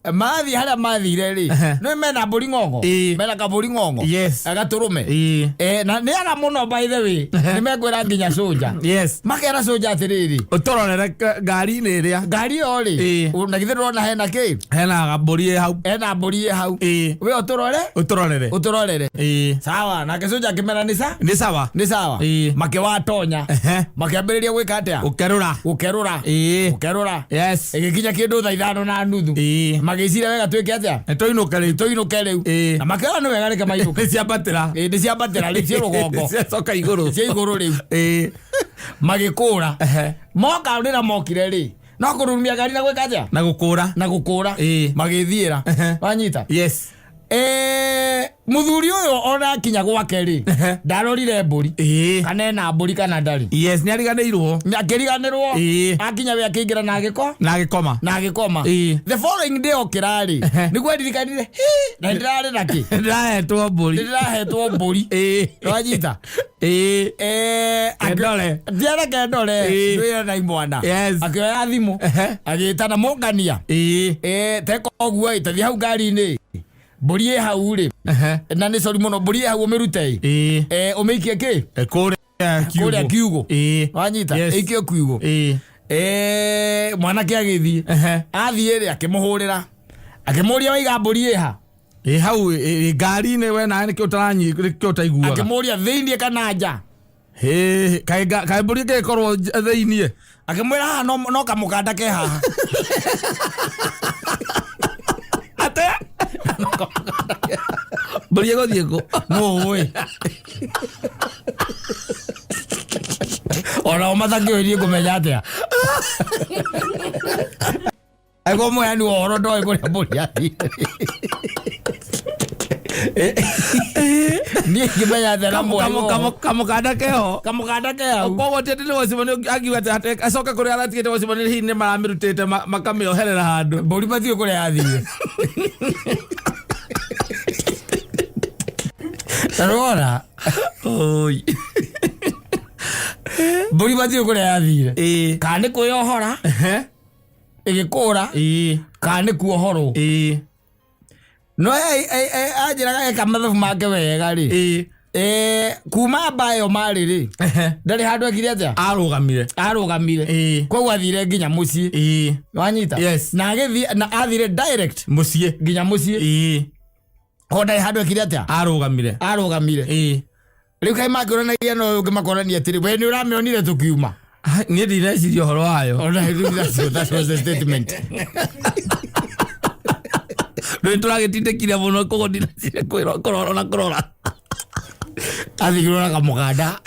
Mathiĩ harĩa mathire rĩ, nĩ mena mbũri ng'ong'o. Mena kambũri ng'ong'o. Gatũrũme. Na nĩ aga mũno, by the way, nĩ mekwĩra nginya cũnja. Makera cũnja atĩrĩrĩ, ũtũrorere ngari-inĩ ĩrĩa. Ngari ĩyo rĩ, na githĩ ndũrona hena kĩ? Hena gambũri ĩ hau. Hena mbũri ĩ hau. We ũtũrore. Ũtũrorere. Ũtũrorere. Sawa, nake cũnja akĩmera nĩ sa Nĩ sawa. Nĩ sawa. Makĩwatonya. Makĩambĩrĩria gwĩka atĩa? Ũkerũra. Gũkerũra. Gũkerũra. Ĩgĩkinya kĩndũ 5:30. Magĩciria wega twĩke atĩa? Nĩ tũinũke rĩu. Tũinũke rĩu. Na makĩona nĩ wega reke mainũke. Nĩ ciambatĩra. Nĩ ciambatĩra rĩu, ciĩ rũgongo. Ciacoka igũrũ. Ciĩ igũrũ rĩu. Magĩkũra. Moka rĩrĩa mokire rĩ, no kũrurumia ngari na gwĩka atĩa? Na gũkũra. Na gũkũra. Magĩthiĩra. Wanyita? Yes. Mũthuri ũyũ ona akinya gwake rĩ, ndarorire mbũri kana ena mbũri kana ndarĩ. Yes, nĩ ariganĩirwo. Akĩriganĩrwo. Akinya we akĩingĩra na agĩko Na agĩkoma. Na agĩkoma. The following day okĩra rĩ, nĩguo aririkanire, "Hĩ, na ndĩrarĩ na kĩ?" Ndĩrahetwo mbũri. Ndĩrahetwo mbũri. Wanyita? Kendore. Ndiara kendore. Ndwĩre na imwana. Akĩoya thimũ, agĩtana mũngania. Teka ũguo ĩ, tathiĩ hau ngari-inĩ, mbũri ĩ hau rĩ. Na nĩ sorry mũno, mbũri ĩ hau ũmĩrute ĩ. Ũmĩikie kĩ? Kũrĩa kiugũ. Kũrĩa kiugũ. Wanyita? Yes. Ĩikio kiugũ. Mwanake agĩthiĩ. Athiĩ rĩ, akĩmũhũrĩra, akĩmũria, "Waiga mbũri ĩha?" Ĩ hau ĩ ngari-inĩ, we nawe nĩkĩo ũtaranyi, nĩkĩo ũtaiguaga. Akĩmũria thĩiniĩ kana nja. Hĩ, kaĩ kaĩ mbũri ĩngĩkorwo thĩiniĩ? Akĩmwĩra haha no kamũkanda ke haha. Ate mbũri ĩgũthiĩ kũ? No ũĩ onao matakĩũĩ niĩ ngũmenya atĩa angĩkorwo mũheani wa ũhoro ndoĩ kũrĩa mbũri yathire? Niĩ ngĩmenya atĩa na mũheani wa ũhoro? Kamũkanda keho. Kamũkanda ke hau. Koguo ti atĩ nĩ watchman angiuga atĩ acoke kũrĩa aratigĩte watchman, hihi nĩ maramĩrutĩte makamĩoherera handũ. Mbũri matiũĩ kũrĩa yathire. Na nĩwona Oi. mbũri matiũĩ kũrĩa yathire, kana nĩ kwĩyohora ĩgĩkũra, kana nĩ kuohorwo. No anjĩraga eka mathabu make wega rĩ, kuma mba ĩyo marĩ rĩ, ndarĩ handũ ekire atĩa? Arũgamire. Arũgamire. Koguo athire nginya mũciĩ. Wanyita? Yes. Na agĩthiĩ na athire direct mũciĩ. Nginya mũciĩ. O ndarĩ handũ ekire atĩa? Arũgamire. Arũgamire. Rĩu kaĩ makĩonanagia na ũyũ ũngĩ makonania atĩrĩ, we nĩ ũramĩonire tũkiuma? Ah, niĩ ndineciria ũhoro wayo. Ona rĩu that was the statement. Rĩu tũragĩtindĩkire mũno, koguo ndineciria kũrora na kũrora. Athigirwo na kamũkanda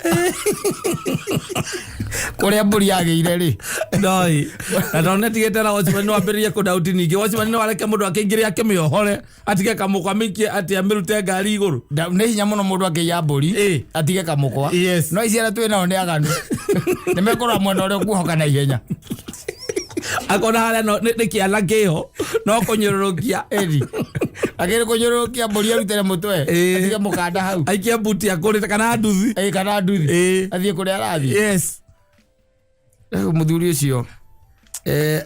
kũrĩa mbũri yagĩire rĩ. Ndoi na tondũ nĩtigĩte na watchman, nĩ wambĩrĩrie kũdauti ningĩ watchman nĩ wareke mũndũ akĩingĩre akĩmĩohore, atige kamũkwa, amĩikie atĩ amĩrute ngari igũrũ. Nĩ hinya mũno mũndũ akĩiya mbũri atige kamũkwa. No ici arĩa twĩ nao nĩ aganu, nĩ mekũrora mwena ũrĩa ũkuohoka na ihenya. Akona harĩa no nĩ kĩana kĩho no kũnyũrũrũkia. Ĩni akĩrĩ kũnyũrũrũkia mbũri arutĩre mũtwe, atige mũkanda hau. Aikie mbuti akũrĩte kana nduthi. Kana nduthi. Athiĩ kũrĩa arathiĩ. Rĩu mũthuri ũcio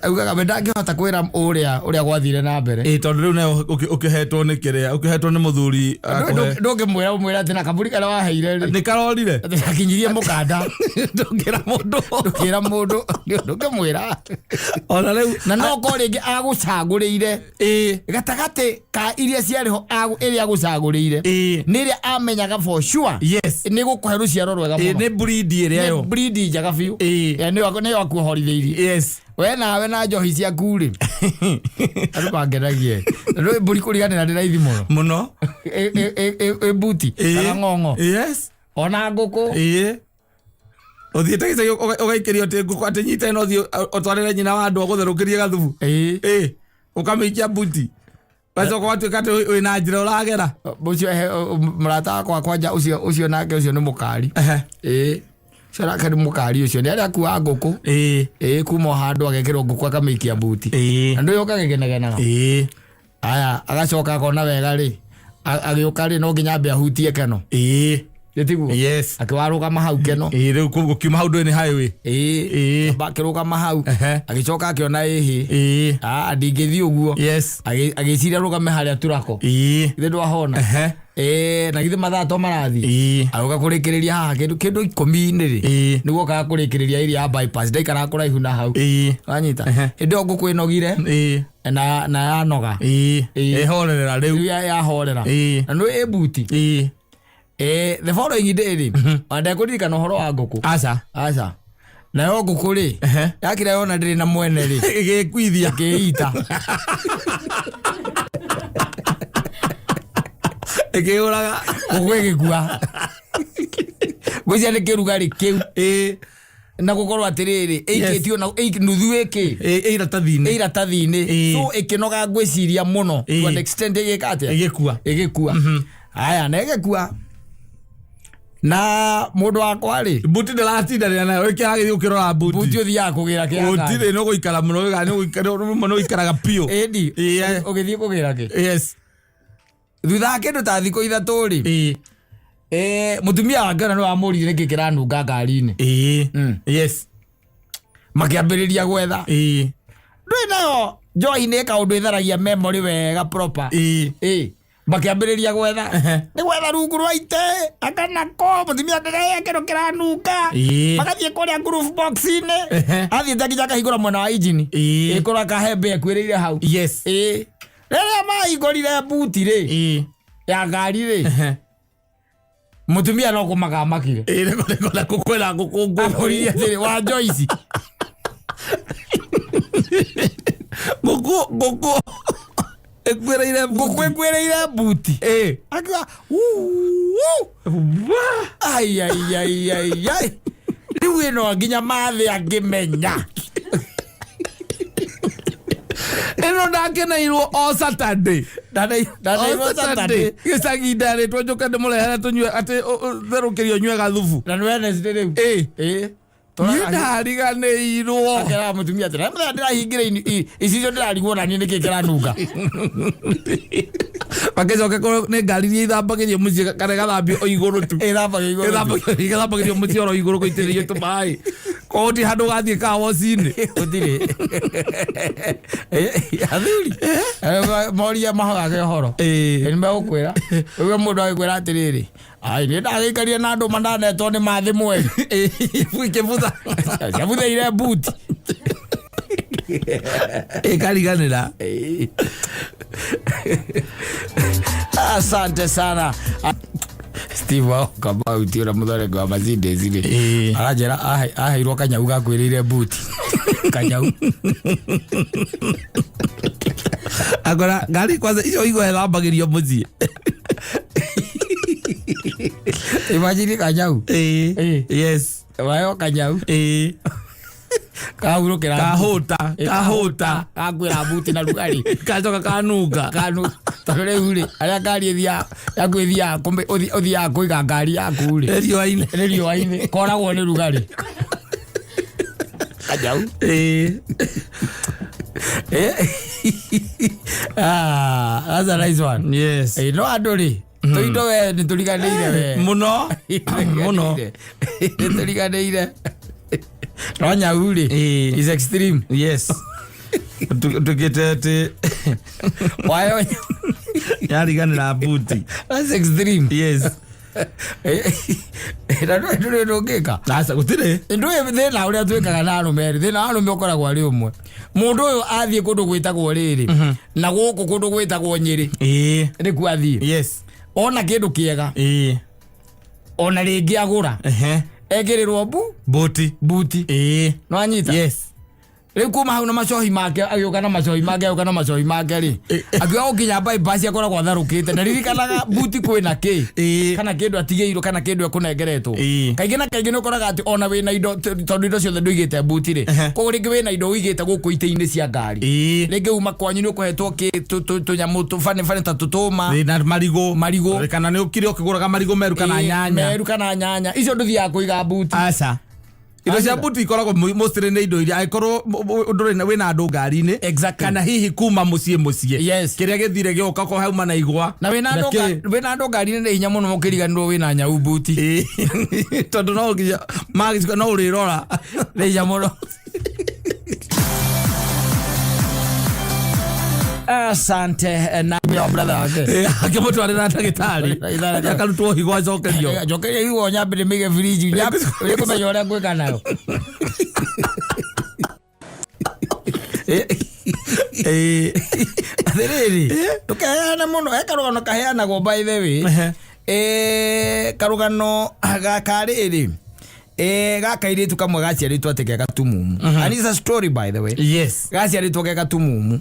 augaga we ndangĩhota kwĩra ũrĩa ũrĩa gwathire na mbere. Ĩ, tondũ rĩu nayo ũkĩhetwo nĩ kĩrĩa ũkĩhetwo nĩ mũthuri akũhe. Ndũngĩmwĩra ũmwĩra atĩ na kaburi karĩa waheire rĩ, nĩ karorire. Atĩ gakinyirie mũkanda. Ndũngĩra mũndũ. Ndũkĩra mũndũ, ndũngĩmwĩra. Ona rĩu Na no ko rĩngĩ agũcagũrĩire gatagatĩ ka iria ciarĩ ho, ĩrĩa agũcagũrĩire nĩ ĩrĩa amenyaga for sure nĩ gũkũhe rũciaro rwega mũno. Nĩ breed ĩrĩa Nĩ yo breed njega biũ. Nĩyo akuohorithĩirie. We nawe na njohi ciaku rĩ, andũ mangenagie rĩ, mbũri kũriganĩra nĩ raithi mũno. Mũno. Ĩ mbuti kana ng'ong'o, ona ngũkũ. Ũthiĩte gĩcagi ũgaikĩrio atĩ ngũkũ atĩ nyite no ũthiĩ ũtwarĩre nyina wa andũ agũtherũkĩrie gathubu. Ũkamĩikia mbuti, gacoka ũgatuĩka atĩ wĩna njĩra ũragera. Ũcio mũrata wakwa kwanja ũcio nake ũcio nĩ mũkari. Ũcio nake nĩ mũkari, ũcio nĩ arĩa akuaga ngũkũ. Kuma o handũ agekĩrwo ngũkũ akamĩikia mbuti. Na ndũĩ ũkagĩgenegenaga. Aya agacoka akona wega rĩ, agĩũka rĩ, no nginya ambe ahutie keno. Gĩtiguo? Yes. Akĩwarũgama hau keno. Ĩĩ, rĩu gũkiuma hau ndũĩ nĩ highway. Ĩĩ. Ĩĩ. Amba akĩrũgama hau. Agĩcoka akĩona ĩhĩ. Ĩĩ. Ah, ndingĩthiĩ ũguo. Yes. Agĩciria rũgame harĩa turako. Ĩĩ. Githĩ ndwahona? Ĩĩ, na githĩ mathaa to marathiĩ? Ĩĩ. Agĩũka kũrĩkĩrĩria haha kĩndũ kĩndũ ikũmi-inĩ rĩ. Ĩĩ. Nĩguo okaga kũrĩkĩrĩria area ya bypass, ndaikaraga kũraihu na hau. Ĩĩ. Wanyita? Hĩndĩ ĩyo ngũkũ ĩnogire Ĩĩ. na yanoga. Ĩĩ. Ĩĩ. Ĩhorerera rĩu. Rĩu yahorera. Ĩĩ. Na nĩ ĩ buti. Ĩĩ. Eh, the following day rĩ, ona ndekũririkana ũhoro wa ngũkũ. Aca. Aca. Nayo ngũkũ rĩ, yakira yona ndĩrĩ na mwene rĩ, Ĩgĩkuithia. ĩkĩita. Ĩkĩũraga. Ngũkũ ĩgĩkua. Ngwĩciria nĩ kĩrugarĩ kĩu. Ĩĩ. Na gũkorwo atĩrĩrĩ, ĩikĩtio na nuthu ĩkĩ? Ĩ iratathi-inĩ. Ĩ iratathi-inĩ. Ĩĩ. So ĩkĩnoga ngwĩciria mũno. Ĩĩ. To an extent ĩgĩka atĩa? Ĩgĩkua. Ĩgĩkua. Aya, na ĩgĩkua. Na mũndũ wakwa rĩ, Buti ndĩratindanĩra nayo ĩkĩragĩthiĩ ũkĩrora buti. Buti ũthiaga kũgĩra kĩa ngari. Gũtirĩ nĩ ũgũikara mũno nĩ ũikaraga biũ. Ĩndi, Ĩĩ. ũgĩthiĩ kũgĩra kĩ? Yes. Thutha wa kĩndũ ta thikũ ithatũ rĩ, Ĩĩ. Mũtumia wake ona nĩ wamũririe nĩkĩ kĩranunga ngari-inĩ. Ĩĩ. Yes. Makĩambĩrĩria gwetha. Ĩĩ. Ndũĩ nayo njohi nĩ kaũndũ ĩtharagia memory wega proper. Ĩĩ. Ĩĩ. Makĩambĩrĩria gwetha. Nĩ gwetha rungu rwa itĩ, akanako, mũtumia akĩgaya kĩndũ kĩranunga. Ĩĩ. Magathiĩ kũrĩa glove box-inĩ. Athiĩte nginya akahingũra mwena wa injini. Ĩkorwo akahembe ekuĩrĩire hau. Yes. Ĩĩ. Rĩrĩa mahingũrire buti rĩ, Ĩĩ. ya ngari rĩ, mũtumia no kũmaka amakire. Ĩĩ, nĩ kũkwĩra ngũkũ ngũkũ. Amũririe atĩrĩ, wa Joyce. Ngũkũ, ngũkũ. Ĩkuĩrĩire Ngũkũ ĩkuĩrĩire buti. Ĩĩ. Akiuga, "Uu, ai, ai, ai, ai, ai." Rĩu ĩno nginya mathĩ angĩmenya. Ĩno ndakeneirwo o Saturday. Ndaneirwo O Saturday. Gĩcagi ndarĩtwo njũke ndĩmũrehere tũnyue atĩ therũkĩrio nyue gathubu. Na nĩ Wednesday rĩu. Ĩĩ. Ĩĩ. Niĩ ndariganĩirwo. Akeraga mũtumia atĩrĩ, mũthenya ndĩrahingĩra icicio ndĩrarigwo na niĩ nĩkĩ kĩranunga. Makĩcoka korwo nĩ ngari iria ithambagĩrio mũciĩ kana ĩgathambio o igũrũ tu. Ĩthambagio igũrũ tu. Ĩthambagĩrio mũciĩ oro igũrũ gũitĩrĩrio tũmaĩ. Koguo ti handũ ũgathiĩ car wash-inĩ. Gũtirĩ. Athuri. Moria mahoyage ũhoro. Ĩĩ. Nĩ megũkwĩra. Ũguo mũndũ agĩkwĩra atĩrĩrĩ, ai nĩ ndagĩikarie na andũ mandanetwo nĩ mathĩ mweri. Ikĩbutha. Ciabuthĩire buti. Ĩkariganĩra. Asante sana. Steve Kamau ti ũrĩa mũthondeki wa Mercedes rĩ. Ĩĩ. Aranjĩra aheirwo kanyau gakuĩrĩire buti. Kanyau. Akora ngari kwanza icio igwa ĩthambagĩrio mũciĩ. Imagine kanyau. Ĩĩ. Ĩĩ. Yes. Waheo kanyau. Ĩĩ. Kahurũkĩra. Kahũta. Kahũta. Gakuĩra buti na rugarĩ. Gacoka kanunga. Kanu tondũ rĩu rĩ arĩa ngari ĩthiaga yaku ĩthiaga ũthiaga kũiga ngari yaku rĩ. Riũa-inĩ. Nĩ riũa-inĩ koragwo nĩ rugarĩ. Kanyau. Ĩĩ. Ah, that's a nice one. Yes. No andũ rĩ, tũindo we nĩ tũriganĩire we. Mũno. Mũno. Nĩ tũriganĩire. No nyau rĩ, Ĩĩ. is extreme. Yes. Tukite atĩ Wayo yariganĩra buti. That's extreme. Yes. Na ndũĩ ndũngĩka. Aca gũtirĩ. Ndũĩ thĩna ũrĩa twĩkaga na arũme rĩ, thĩna wa arũme ũkoragwo arĩ ũmwe. Mũndũ ũyũ athiĩ kũndũ gwĩtagwo rĩrĩ, na gũkũ kũndũ gwĩtagwo Nyĩrĩ, Ĩĩ. nĩkuo athiĩ. Yes. Ona kĩndũ kĩega, Ĩĩ. ona rĩngĩ agũra, Ehe. ekĩrĩrwo Buti. buti. Ĩĩ. Nĩwanyita? Yes. Rĩu kuma hau na macohi make, agĩũka na macohi make, agĩũka na macohi make rĩ, akiuga gũkinya bypass akoragwo atharũkĩte. Ndaririkanaga buti kwĩna kĩ, Ĩĩ. kana kĩndũ atigĩirwo, kana kĩndũ ekũnengeretwo. Ĩĩ. Kaingĩ na kaingĩ nĩ ũkoraga atĩ ona wĩna indo, tondũ indo ciothe ndũigĩte buti rĩ, koguo rĩngĩ wĩna indo ũigĩte gũkũ itĩ-inĩ cia ngari. Ĩĩ. Rĩngĩ uma kwanyu nĩ ũkũhetwo kĩ, tũnyamũ tũbanĩbanĩ ta tũtũma. Ĩĩ, na marigũ. Marigũ. Kana nĩ ũkire ũkĩgũraga marigũ meru kana Ĩĩ, nyanya. Meru kana nyanya. Icio ndũthiaga kũiga buti. Aca. Indo cia buti ikoragwo mostly nĩ indo iria angĩkorwo ndũrĩ wĩna andũ ngari-inĩ kana hihi kuma mũciĩ mũciĩ kĩrĩa gĩthire gĩoka ko hauma na igwa Na wĩna andũ wĩna andũ ngari-inĩ nĩ hinya mũno mũkĩriganĩrwo wĩna nyau buti. Ĩĩ. Tondũ no nginya magĩciko no ũrĩrora. Nĩ hinya mũno. Asante na yo brother wake. Akĩmũtwarĩra ndagĩtarĩ akarutwo higo acokerio. Njokeria higo nyambe ndĩmĩige firiji ũrĩ kũmenya ũrĩa ngwĩka nayo. Atĩrĩrĩ, ndũkeheane mũno, he karũgano kaheanagwo by the way. Karũgano gaka rĩrĩ, gaka airĩtu kamwe gaciarĩtwo atĩ ke gatumumu, and it's a story, by the way. Gaciarĩtwo ke gatumumu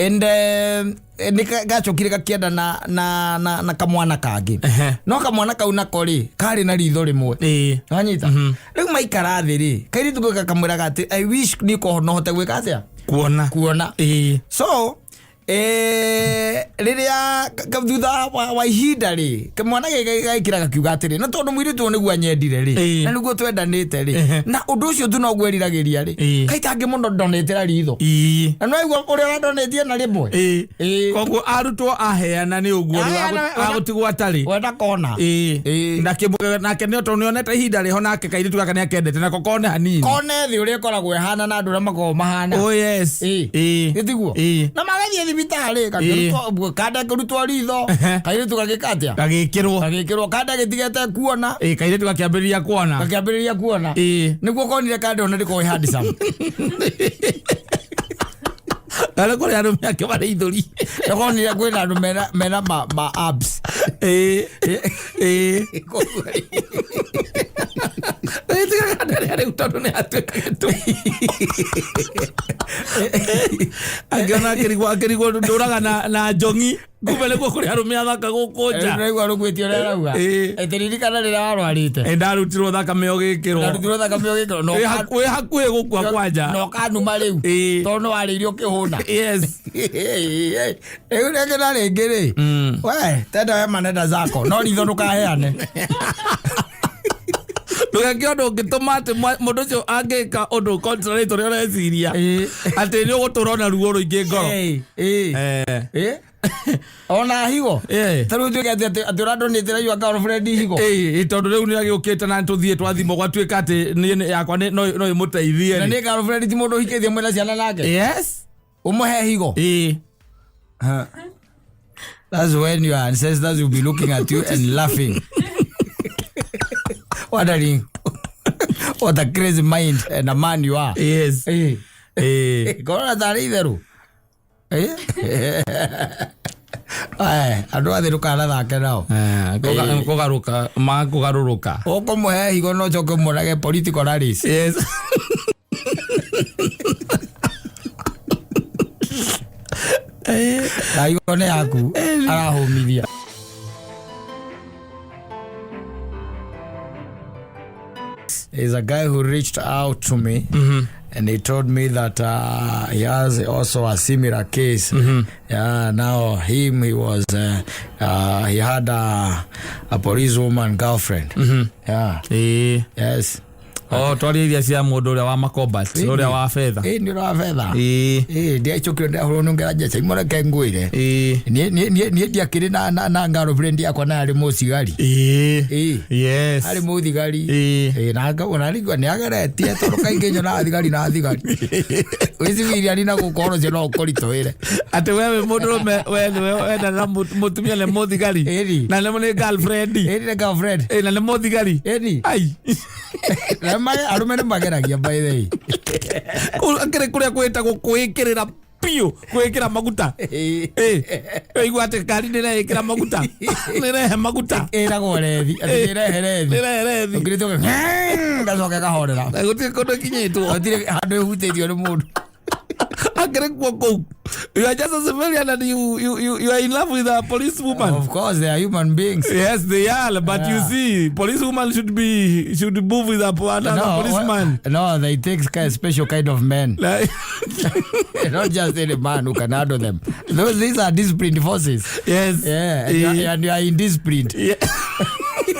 and nĩ gacokire gakĩenda na kamwana kangĩ. No kamwana kau nako rĩ, karĩ na ritho rĩmwe. Wanyita rĩu maikara thĩ rĩ, kairĩtu kau gakamwĩraga atĩ, "I wish nĩ no hote gwĩka atĩa?" Kuona. Kuona. So rĩrĩa thutha wa ihinda rĩ, kamwana gĩkĩ gagĩkĩra gakiuga atĩrĩ, na tondũ mũirĩtu ũyũ nĩguo anyendire rĩ, na nĩguo twendanĩte rĩ, na ũndũ ũcio tu noguo eriragĩria rĩ, kaitangĩ mũno ndonetera ritho. Na no aigua ũrĩa ũrandonetie na rĩmwe. Koguo arutwo aheana nĩ ũguo rĩu Aheana, agũtigwo atarĩ. Wenda kona. Nake nĩ tondũ nĩonete ihinda rĩho nake kairĩtu gaka nĩakendete nako kone hanini. Kone thĩ ũrĩa ĩkoragwo ĩhana na andũ ũrĩa makoragwo mahana. Oh yes. Gĩtiguo na magathiĩ thibitarĩ, gakĩrutwo kanda, kũrutwo ritho. Kairĩtu gagĩka atĩa? Gagĩkĩrwo. Gagĩkĩrwo kanda, gĩtigete kuona. Kairĩtu gakĩambĩrĩria kuona. Gakĩambĩrĩria kuona. Nĩguo konire kanda ona ndĩkorwo ĩ handsome. Arĩa kũrĩ arũme ake marĩ ithũri. Nĩkonire kwĩna andũ mena ma abs. Ĩĩ. Ĩĩ. Tiga kanda rĩa rĩu tondũ nĩ atuĩka gĩtũmi. Angĩona akĩrigwo ndũraga na njongi kumbe nĩguo kũrĩ arũme athaka gũkũ nja. Naigua rũgwĩtie ũrĩa arauga. Atĩ ririkana rĩrĩa warwarĩte. Ndarutirwo thakame ũgĩkĩrwo. Ndarutirwo thakame ũgĩkĩrwo. Wĩ hakuhĩ gũkua kwanja. Na ũkanuma rĩu. Tondũ nĩ warĩirio ũkĩhũna. Rĩu rĩngĩ na rĩngĩ rĩ, we tenda wema nenda zako, no ritho ndũkaheane. Ndũgeke ũndũ ũngĩtũma atĩ mũndũ ũcio angĩka ũndũ contrary to ũrĩa ũreciria atĩ nĩ ũgũtũra ona ruo rũingĩ ngoro. Ona higo. Ta rĩu tuĩke atĩ ũrandonĩtĩra your girlfriend higo. Ĩĩ, tondũ rĩu nĩ agĩũkĩte na tũthiĩ twathimwo gwatuĩka atĩ niĩ yakwa no ĩmũteithie Na rĩ. nĩ girlfriend, ti mũndũ ũhikĩtie mwĩna ciana nake. Ũmũhe higo. That's when your ancestors will be looking at you and laughing, wondering what a crazy mind and a man you are. Korona tarĩ itherũ. Andũ athĩ ndũkanathake nao. Kũgarũka makũgarũrũka. Ũkũmũhe higo no ũcoke ũmũrage political rallies. Na higo nĩ yaku arahũmithia. Is a guy who reached out to me and he told me that he has also a similar case. Yeah, now him, he was he had a policewoman girlfriend. Yeah. Yes. O twaria iria cia mũndũ ũrĩa wa makombat, ũrĩa wa betha. Ĩĩ, nĩ ũrĩa wa betha. Ĩĩ. Ĩĩ, ndiacokire ndahũrwo nĩ ngera njeca imũreke ngwĩre. Niĩ ndiakĩrĩ na girlfriend yakwa na arĩ mũcigari. Ĩĩ. Ĩĩ. Arĩ mũthigari. Ĩĩ. Ĩĩ, na ngabona nĩgua nĩ ageretie tondũ kaingĩ nyonaga thigari na thigari. Wĩ civilian na gũkũ ũhoro ũcio no ũkũritũhĩre. Atĩ we wĩ mũndũrũme, we nĩwe wendana na mũtumia nĩ mũthigari. Ĩni. Na nĩ girlfriend. Ĩni nĩ girlfriend. Ĩĩ, na nĩ mũthigari. Ĩni. Ai. Na arũme nĩ mageragia, by the way. Akĩrĩ kũrĩa kwĩtagwo kwĩkĩrĩra biũ, kwĩkĩra maguta. Ĩĩ. Ĩĩ, waigua atĩ ngari nĩreĩkĩra maguta, nĩrehe maguta. Ĩragwo rethi atĩ ĩrehe rethi. Nĩrehe rethi. Ũngĩrĩte gacoke kahorera. Na gũtirĩ kũndũ ĩkinyĩtwo. Gũtirĩ handũ ĩhutĩtio nĩ mũndũ. Akĩrĩ kuo kũu, you are just a civilian and you are in love with a police woman. Of course, they are human beings. Yes, they are, but you see, police woman should move with another No, policeman. No, they take kind of special kind of men. Like, Not just any man who can handle them. These are disciplined forces. Yes. Yeah, and you are indisciplined. Yeah.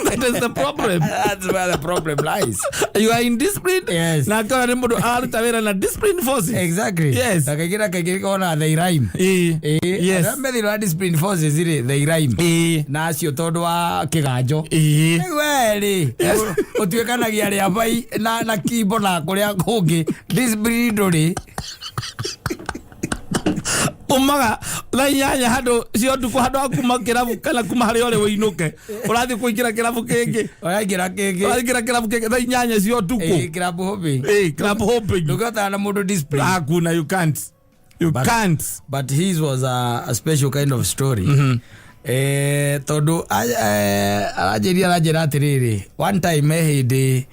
That is the problem. That's where the problem lies. You are indisciplined. Yes. Na akora nĩ mũndũ araruta wĩra na discipline forces. Exactly. Yes. Na kaingĩ na kaingĩ kona they rhyme. Ĩĩ. Yes. Arĩa me thĩinĩ wa discipline forces rĩ, they rhyme. Ĩĩ. Na acio tondũ wa kĩganjo. Ĩĩ. Rĩu we rĩ, ũtuĩkanagia rĩa bai na kimbo na kũrĩa kũngĩ. Discipline ndũrĩ. Umaga thaa 8 handũ cia ũtukũ, handũ ha kuma kĩrabu kana kuma harĩa ũrĩ ũinũke, ũrathiĩ kũingĩra kĩrabu kĩngĩ. Ũraingĩra kĩngĩ. Ũraingĩra kĩrabu kĩngĩ thaa 8 cia ũtukũ. Ĩĩ, club hopping. Ĩĩ, club hopping. Ndũngĩhotana na mũndũ discipline. Hakuna, you can't. You can't. But his was a special kind of story. Tondũ aranjĩria, aranjĩra atĩrĩrĩ, one time he hĩndĩ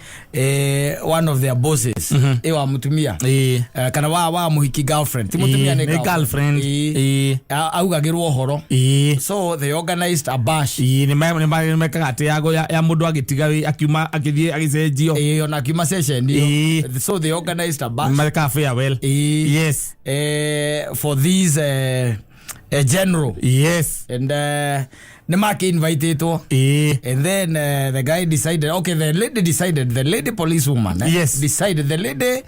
one of their bosses, wa mũtumia, Ĩĩ. kana wa mũhiki, girlfriend, ti mũtumia, nĩ Nĩ girlfriend. Ĩĩ. Ĩĩ. Augagĩrwo ũhoro. Ĩĩ. So they organized a bash. Ĩĩ, nĩ mekaga atĩ ya mũndũ agĩtiga akiuma agĩthiĩ agĩcenjio. Ĩĩ, ona akiuma session Ĩĩ. ĩyo. So they organized a bash. Mekaga farewell. Ĩĩ. Yes. For this general. Yes. And nĩ makĩ-invitĩtwo. Ĩĩ. And then the guy decided, okay, the lady decided, the lady policewoman, Yes. decided, the lady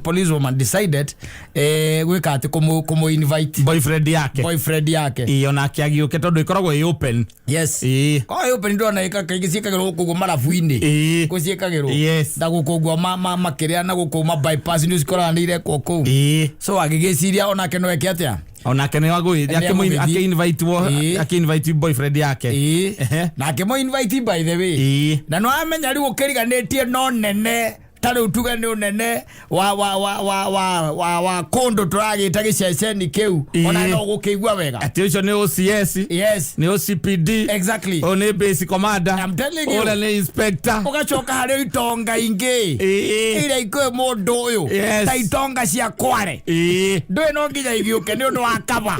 policewoman decided gwĩka atĩ kũmũ invite boyfriend yake. Boyfriend yake. Ĩĩ, onake agĩũke tondũ ĩkoragwo ĩ open. Yes. Ĩĩ. Kwa open ndona ĩka kaingĩ ciĩkagĩrwo gũkũ ũguo marabu-inĩ. Ĩĩ. Kũ ciĩkagĩrwo. Yes. Na gũkũ ũguo makĩrĩa na gũkũ ma bypass nĩ cikoraga nĩ irekwo kũu. Ĩĩ. So agĩgĩciria onake no eke atĩa? Onake nĩ agũgĩthiĩ. Nĩ agũgĩthiĩ. Akĩ-invitewo. Ĩĩ. Akĩ-invite boyfriend yake. Ĩĩ. Ehe. Na akĩmũ invite, by the way. Ĩĩ. Na no amenya rĩu ũkĩriganĩtie no nene, ta rĩu tuge nĩ ũnene wa kũndũ tũragĩta gĩceceni kĩu. Ĩĩ. Ona no gũkĩigua wega. Atĩ ũcio nĩ OCS. Yes. Nĩ OCPD. Exactly. Ũyũ nĩ base commander. I'm telling you. Ũrĩa nĩ inspector. Ũgacoka harĩ itonga ingĩ Ĩĩ. iria ikũĩ mũndũ ũyũ, Yes. ta itonga cia Kware. Ĩĩ. Ndũĩ no nginya igĩũke nĩ ũndũ wa kaba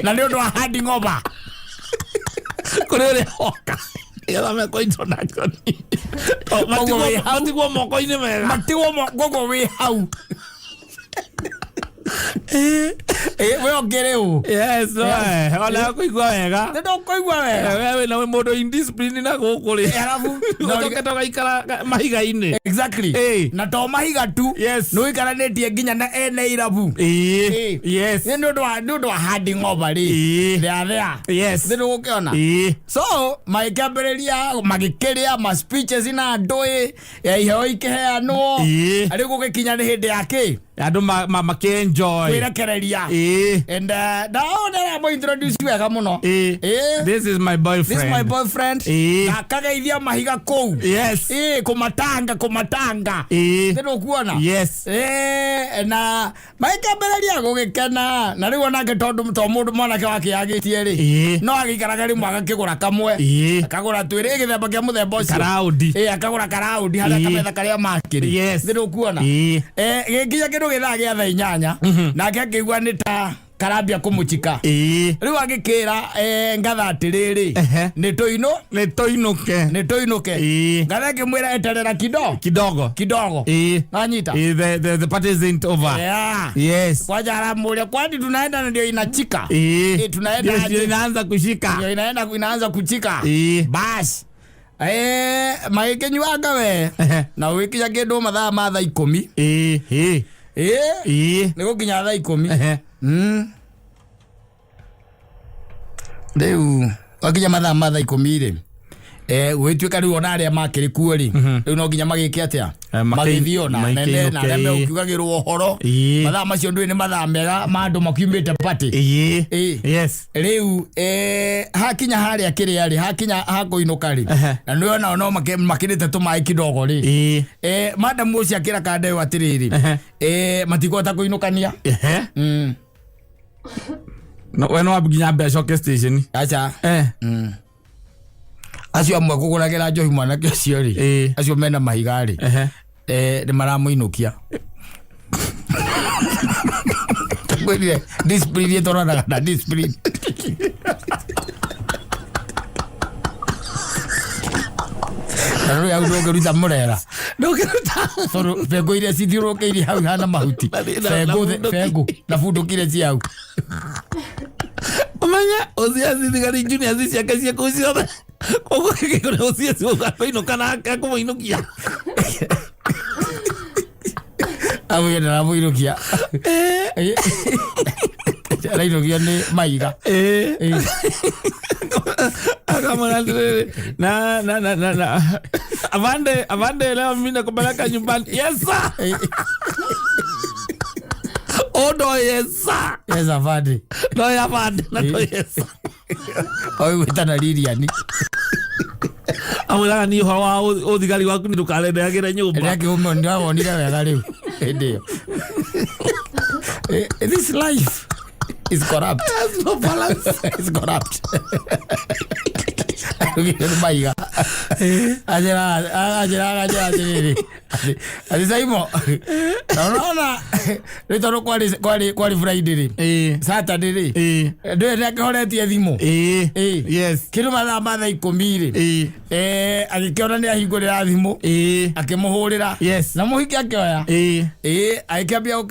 na nĩ ũndũ wa handing over. Kũrĩ ũrĩa oka nĩgetha mekwo introduction. Koguo wĩ hau. Matigwo moko-inĩ mega. Matigwo koguo wĩ hau. Ĩ, we ũngĩrĩ ũ? Yes, no, ona kũigua wega. Nĩ ndũkũigua wega. We wĩna mũndũ indiscipline na gũkũ rĩ, Arabu ũcoke ũgaikara mahiga-inĩ. Exactly. Ĩ. Na to mahiga tu. Yes. Nĩ ũikaranĩtie nginya na ene irabu. Ĩĩ. Ĩ. Yes. Nĩ ũndũ wa handing over rĩ. Ĩĩ. They are there. Yes. Nĩ ũgũkĩona. Ĩĩ. So magĩkĩambĩrĩria magĩkĩrĩa ma speeches na ndũĩ ya iheo ikĩheanwo. Ĩĩ. Rĩu gũgĩkinya nĩ hĩndĩ ya kĩ? Andũ makĩ-enjoy. Kwĩrekereria. Ĩĩ. And ndao nĩaramũ introduce wega mũno. Ĩĩ. Ĩĩ. This is my boyfriend. This is my boyfriend. Ĩĩ. Na akageithia mahiga kũu. Yes. Ĩĩ, kũmatanga kũmatanga. Ĩĩ. Nĩ ũkuona. Yes. Ĩĩ, na magĩkĩambĩrĩria gũgĩkena, na rĩu onake tondũ to mũndũ mwanake wake yagĩtie rĩ, Ĩĩ. no agĩikaraga rĩmwe agakĩgũra kamwe. Ĩĩ. Akagũra twĩrĩ gĩthemba kĩa mũthemba ũcio. Karaũndi. Ĩĩ, akagũra karaũndi harĩa Ĩĩ. kametha karĩa makĩrĩ. Yes. Nĩ ũkuona. Ĩĩ. Gĩkinya kĩndũ gĩthaa gĩa thaa 8, nake akĩigua nĩ ta karambia kũmũchika. Ĩĩ. Rĩu agĩkĩra ngatha atĩrĩrĩ, Ehe. nĩ tũinũ Nĩ tũinũke. Nĩ tũinũke. Ĩĩ. Ngatha ĩkĩmwĩra eterera kido Kidogo. Kidogo. Ĩĩ. Nanyita. Ĩĩ, the party isn't over. Yeah. Yes. Kwanza aramuria, kwani tunaenda na ndio inachika? Ĩĩ. Tunaenda Ndio aje? Inaanza kushika. Ndio inaenda inaanza kuchika. Ĩĩ. Bas, magĩkĩnyuanga we na ũgĩkinya kĩndũ mathaa ma thaa 10. Ĩĩ. Ĩĩ. Ĩĩ. Ĩĩ. Nĩ gũkinya thaa 10. Ehe. Rĩu wakinya mathaa ma thaa 10 rĩ, gwĩtuĩka rĩu ona arĩa makĩrĩ kuo rĩ, rĩu no nginya magĩke atĩa? Magĩthiĩ ona nene na arĩa makĩinũke, ĩĩ. megũkiugagĩrwo ũhoro. Ĩĩ. Mathaa macio ndũĩ nĩ mathaa mega ma andũ makiumĩte party. Ĩĩ. Ĩĩ. Yes. Rĩu hakinya harĩa kĩrĩa rĩ, hakinya hakũinũka rĩ, Ehe. na nĩ onao no makĩrĩte tũmaĩ kidogo rĩ, Ĩĩ. Madamu ũcio akĩra kanda ĩyo atĩrĩrĩ, Ehe. matikũhota kũinũkania. Ehe. No, we no nginya ambe acoke station. Aca. Eh. Acio amwe kũgũragĩra njohi mwanake ũcio rĩ, Ĩĩ. acio mena mahiga rĩ, Ehe. nĩ maramũinũkia. Kwĩrire discipline ĩtwaranaga na discipline. Na rĩu hau ndũngĩruta mũrera. Ndũngĩruta. Tondũ bengũ iria cithiũrũrũkĩirie hau ihana mahuti. Na bengũ bunduki. Bengũ na bunduki iria ci hau. Ũmenye ũcio thigari juniors ciake cia kũu ciothe. Koguo gĩkĩkũrĩ ũciĩ akũinũka nake akũmũinũkia. Amwĩra ndaramũinũkia. Arainũkio nĩ maiga. Eh. Akamwĩra atĩrĩrĩ, na na na na na avande avande leo mimi nakupeleka nyumbani. Yes sir. Oh no, yes sir. Yes afande. No ya avande na no yes sir. Oĩ gwĩtana Lilian. Amwĩraga niĩ ũhoro wa ũthigari waku nĩ ndũkarendeagĩre nyũmba. Rĩrĩa kĩũme ndĩrawonire wega rĩu hĩndĩ ĩyo. This life is corrupt. There's no balance. It's corrupt. Rũgire nĩ maiga. Anjĩraga anjĩra atĩrĩrĩ. Atĩ Saimo. Na ũrona rĩu tondũ kwarĩ Friday rĩ. Saturday rĩ. Ndũĩ nĩ akĩhoretie thimũ. Yes. Kĩndũ mathaa ma thaa 10 rĩ. Agĩkĩona nĩ ahingũrĩra thimũ. Akĩmũhũrĩra. Yes. Na mũhiki akĩoya. Agĩkĩambia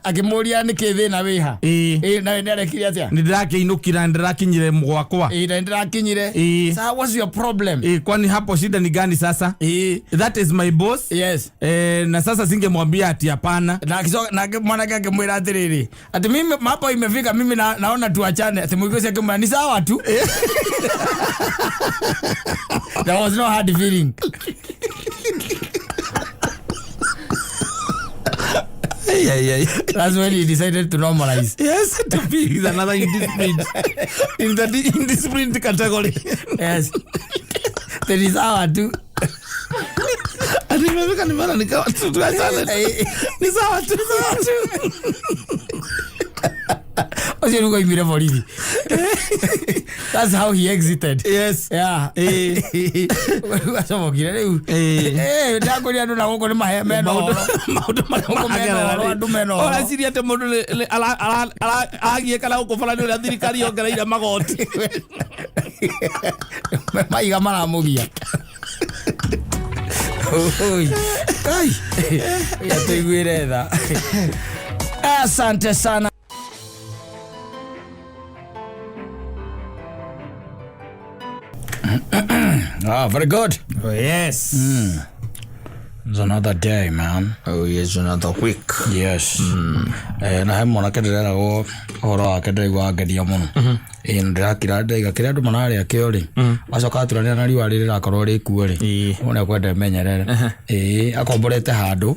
akĩmũria nĩkĩ thĩna wĩha. Nawe nĩ arekire atĩa? Nĩ ndĩrakĩinũkire na ndĩrakinyire gwakwa. Na nĩndĩrakinyire. Sasa what's your problem? Kwani hapo shida ni gani sasa? That is my boss. Yes. Na sasa singemwambia ati hapana. Na akisoka, na mwanake akimwira atiriri ati mimi hapo imefika mimi naona tuachane. Ati mwiko akimwira ni sawa tu. There was no hard feeling. Ay, ay, ay. That's when he decided to normalize. Yes, to be another indisciplined. In the indisciplined category. Yes. There is our two. Ati imefika ni mara nikawa tu tuachane. Ni sawa tu, sawa tu. Ũcio nĩguo oimire borithi. That's how he exited. Yes. Yeah. Acomokire rĩu. Ndakwĩria andũ na gũkũ nĩ mahe mena ũhoro. Maũndũ marĩa Gũkũ mena maragerera ũhoro, rĩ. andũ mena ũhoro. Ũreciria atĩ mũndũ aragiĩka na gũkũ bara nĩ ũrĩa thirikari yongereire magoti. Maiga maramũgia. Oi. Kai. Yatũiguĩre tha. Asante sana. Very good. Oh, yes. It's another day, man. Oh, yes, another week. Yes. Na he mwanake ndĩreragwo ũhoro wake ndĩraigua ngenia mũno. Ndĩrakira ndaiga kĩrĩa andũ mararĩa kĩo rĩ. Acoka aturanĩra na riũa rĩrĩ rĩrakorwo rĩkuo rĩ. Ũyũ nĩekwenda emenyerere. Akomborete handũ.